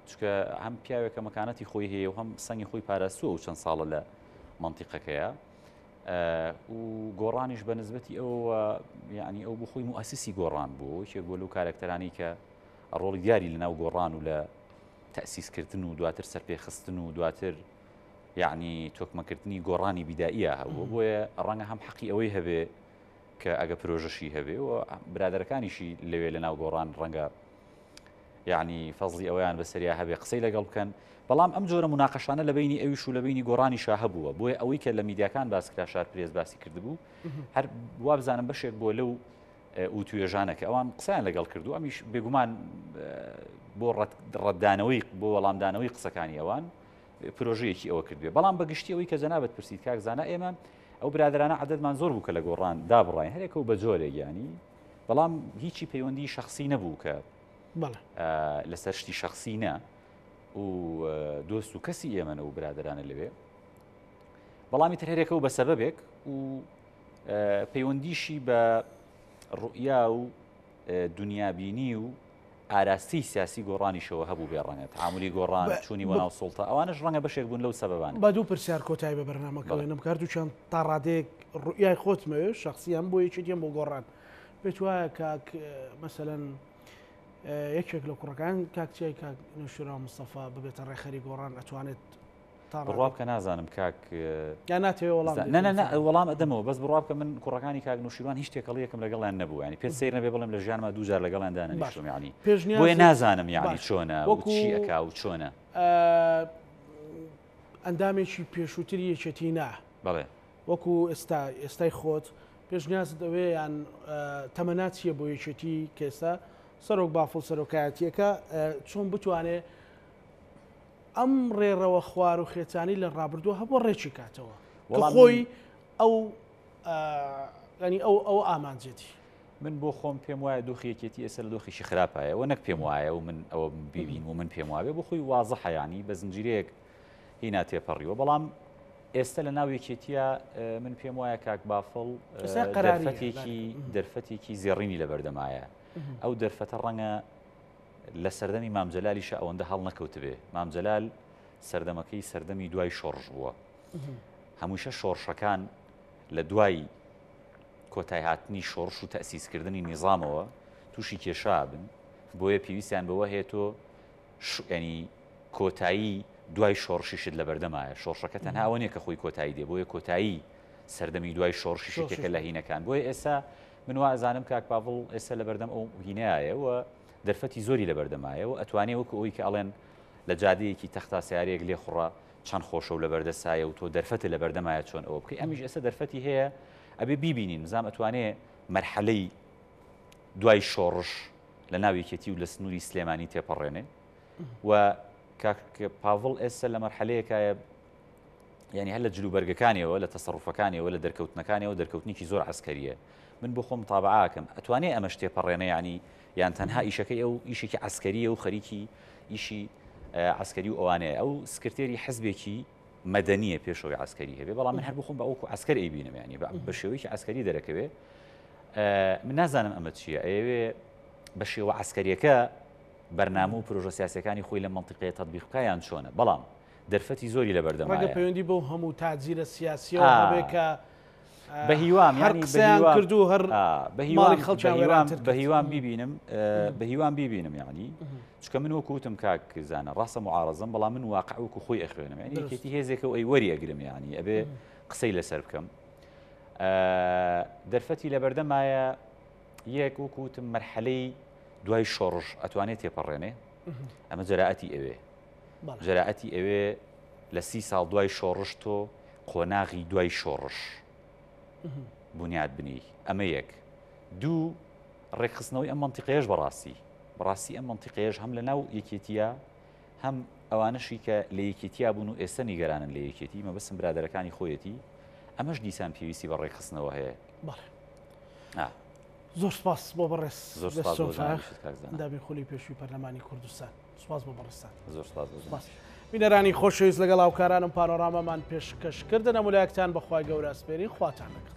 چکە هەم پیاوێکە مەکانەتی خۆی هەیە و هەم سەنگی خۆی پاراستووە و چەند ساڵە لە منتیقەکەیە و گۆڕانیش بە نسبەتی ئەوە یعنی ئەو بۆ خۆی موئسیسی گۆڕان بوو یەکێک بۆ لەو کارەکتەرانی کە ڕۆڵی دیاری لەناو گۆڕان و لە تەسیسکردن و دواتر سەرپێخستن و دواتر یعنی تۆکمەکردنی گۆڕانی بیداییە هەبوو بۆیە ڕەنگە هەم حەقی ئەوەی هەبێ کە ئەگە پرۆژەشی هەبێ و برادەرەکانیشی لەوێ لە ناو گۆڕان ڕەنگە یعنی فەزڵی ئەوەیان بەسەریا هەبێ قسەی لەگەڵ بکەن بەڵام ئەم جۆرە مناقەشانە لە بینی ئەویش و لە بینی گۆڕانی شا هەبووە بۆیە ئەوەی کە لە میدیاکان باس کرا شار پرێس باسی کردبوو هەر وابزانم بەشێک بۆ لەو وتوێژانە کە ئەوان قسەیان لەگەڵ کردو ئەمیش بێگومان بۆ ڕەتدانەوەی بۆ وەڵامدانەوەی قسەکانی ئەوان پرۆژەیەکی ئەوە کردوێ بەڵام بەگشتی ئەوەی کە جەنابەت پرسیت کاک زانا ئێمە ئەو برادەرانە عەدەدمان زۆر بوو کە لە گۆڕان دابڕاین هەرێکە و بە جۆرێک یانی بەڵام هیچی پەیوەندی شخصی نەبوو کە لەسەر شتی شخصی نە و دۆست و کەسی ئێمەە و برادرانە لەوێ بەڵامی تر هەرێکە و بە سەبەبێک و پەیوەندیشی بە ڕوئیا و دنیابینی و ئاراستەی سیاسی گۆڕانیشەوە هەبوو بێ ڕەنگە تەعامولی گۆڕان، چوونی بۆ ناو سوڵتە، ئەوانەش ڕەنگە بەشێک بوون لەو سەبەبانە. با دوو پرسیار کۆتایی بە بەرنامەکە بەڵێ. بێنم کە هەردووکیان تا ڕادەیەک ڕوئیای خۆتمەوێ شەخسی هەم بۆ یەکێتی هەم بۆ گۆڕان. پێت وایە کاک مەسەلەن یەکێک لە کوڕەکان کاک چیای کاک نەوشیروان مستەفا ببێتە ڕێکخەری گۆڕان ئەتوانێت بڕوا بکە نازانم کاک یا ناتەوێ وەڵام نا نا نا وەڵام ئەدەمەوە بەس بڕوا بکە من کوڕەکانی کاک نوشیروان هیچ تێکەڵیەکم لەگەڵیان نەبوو ینی پێت سەیر نەبێ بڵێم لە ژیانما دوو جار لەگەڵیان دانەنیشتم یعنی بۆیە نازانم یعنی چۆنە وەکو چی ئەکا و چۆنە ئەندامێکی پێشووتری یەکێتی نا بەڵێ وەکو ئێستا ئێستای خۆت پێشنیازت ئەوەیە یان تەمەنا چییە بۆ یەکێتی کە ئێستا سەرۆک بافڵ سەرۆکایەتیەکە چۆن بتوانێ ئەم ڕێڕەوە خوار و خێچانی لە ڕابردووە هەبووە ڕێکی کاتەوە کە خۆی ئەو ینی ئەو ئەو ئامانجێتی. من بۆ خۆم پێم وایە دۆخی یەکێتی ئێستا لە دۆخێکی خراپایە و نەک پێم وایە و من ئەوە بیبین و من پێم وابێ بۆ خۆی وازحە ینی بە زنجیرەیەک هینا تێپەڕیوە بەڵام ئێستا لە ناو یەکێتیە من پێم وایە کاک بافڵ دەرفەتێکی دەرفەتێکی زێڕینی لە بەردەمایە ئەو دەرفەتە ڕەنگە لە سەردەمی مام جەلالیشا ئەوەندە هەڵنەکەوتبێ، مام جەلال سەردەمەکەی سەردەمی دوای شۆڕش بووە. هەمووشە شۆڕشەکان لە دوای کۆتایهاتنی شۆڕش و تەسیسکردنی نیزامەوە تووشی کێشا بن، بۆیە پێویستیان بەوە هەیە تۆ ینی کۆتایی دوای شۆڕشیشت لە بەردەمایە شۆڕشەکە تەنها ئەوە نییە کە خۆی کۆتایی دێ بۆیە کۆتایی سەردەمی دوای شۆڕشیش یەکێکە لە هینەکان بۆیە ئێستا من وا ئەزانم کاک پاڤڵ ئێستا لەبەردەم ئەو هینایە و دەرفەتی زۆری لەبەردەمایە و ئەتوانێ وەکو ئەوی کە ئەڵێن لە جادەیەکی تەختا سیارەیەک لێخوڕە چەند خۆشە و لەبەردەسایە و تۆ دەرفەتە لەبەردەمایە چۆن ئەوە بکەی ئەمیش ئێستا دەرفەتی هەیە ئەبێ بیبینین بزانم ئەتوانێ مەرحەلەی دوای شۆڕش لە ناو یەکێتی و لە سنووری سلێمانی تێپەڕێنێ و کاک پاڤڵ ئێستا لە مەرحەلەیەکایە یعنی هەر لە جلوبەرگەکانیەوە لە تەسەڕوفەکانیەوە لە دەرکەوتنەکانیەوە دەرکەوتنێکی زۆر عەسکەریە من بۆ خۆم متابعاکەم ئەتوانێ ئەمەش تێپەڕێنە یعنی یان تەنها ئیشەکەی ئەو ئیشێکی عەسکەریە و خەریکی ئیشی عەسکەری و ئەوانەیە ئەو سکرتێری حزبێکی مەدەنیە پێشەوەی عەسکەری هەبێ بەڵام من هەر بخۆم بە ئەوکو عەسکەر ئەیبینم ینی بە شێوەیەکی عەسکەری دەرەکەوێ من نازانم ئەمە چییە ئەیەوێ بە شێوە عەسکەریەکە بەرنامە و پرۆژە سیاسەکانی خۆی لە مەنتیقەیە تەطبیق بکا یان چۆنە بەڵام دەرفەتی زۆری لەبەردەمایە. ڕەنگە پەیوەندی بەو هەموو تاجیرە سیاسیەوە هەبێ کە بە هیوام هەر قسەیان کرد و هەر ماڵی خەڵکیان وێرانتر بە هیوام بیبینم بە هیوام بیبینم یعنی چونکە من وەکو وتم کاک زانە ڕاستە معارەزەم بەڵام من واقع وەکو خۆی ئەخوێنم یعنی یەکێتی هێزێکە و ئەی وەری ئەگرم یعنی ئەبێ قسەی لەسەر بکەم دەرفەتی لەبەردەمایە یەک وەکو وتم مەرحەلەی دوای شۆڕش ئەتوانێت تێپەڕێنێ ئەمە جەرائەتی ئەوێ جەرائەتی ئەوێ لە سی ساڵ دوای شۆڕش تۆ قۆناغی دوای شۆڕش بنیاد بنی ئەمە یەک دوو ڕێکخستنەوەی ئەم منتیقەیەش بەڕاستی بەڕاستی ئەم منتیقەیەش هەم لە ناو یەکێتیە هەم ئەوانەشی کە لە یەکێتیا بوون و ئێستا نیگەرانن لە یەکێتی مەبەستم برادەرەکانی خۆیەتی ئەمەش دیسان پێویستی بە ڕێکخستنەوە هەیە. بەڵێ. زۆر سپاس بۆ بەڕێز زۆر سپاس بۆ جەنابیشت کاک زانا. ئەندامی خولی پێشووی پەرلەمانی کوردستان. سپاس بۆ بەڕێزتان. زۆر سپاس بۆ سپاس. بینەرانی خۆشەویست لەگەڵ هاوکارانم پانۆرامامان پێشکەش کردن هەموو لایەکتان بەخوای گەورە ئەسپێرین خواتان لەگەڵ.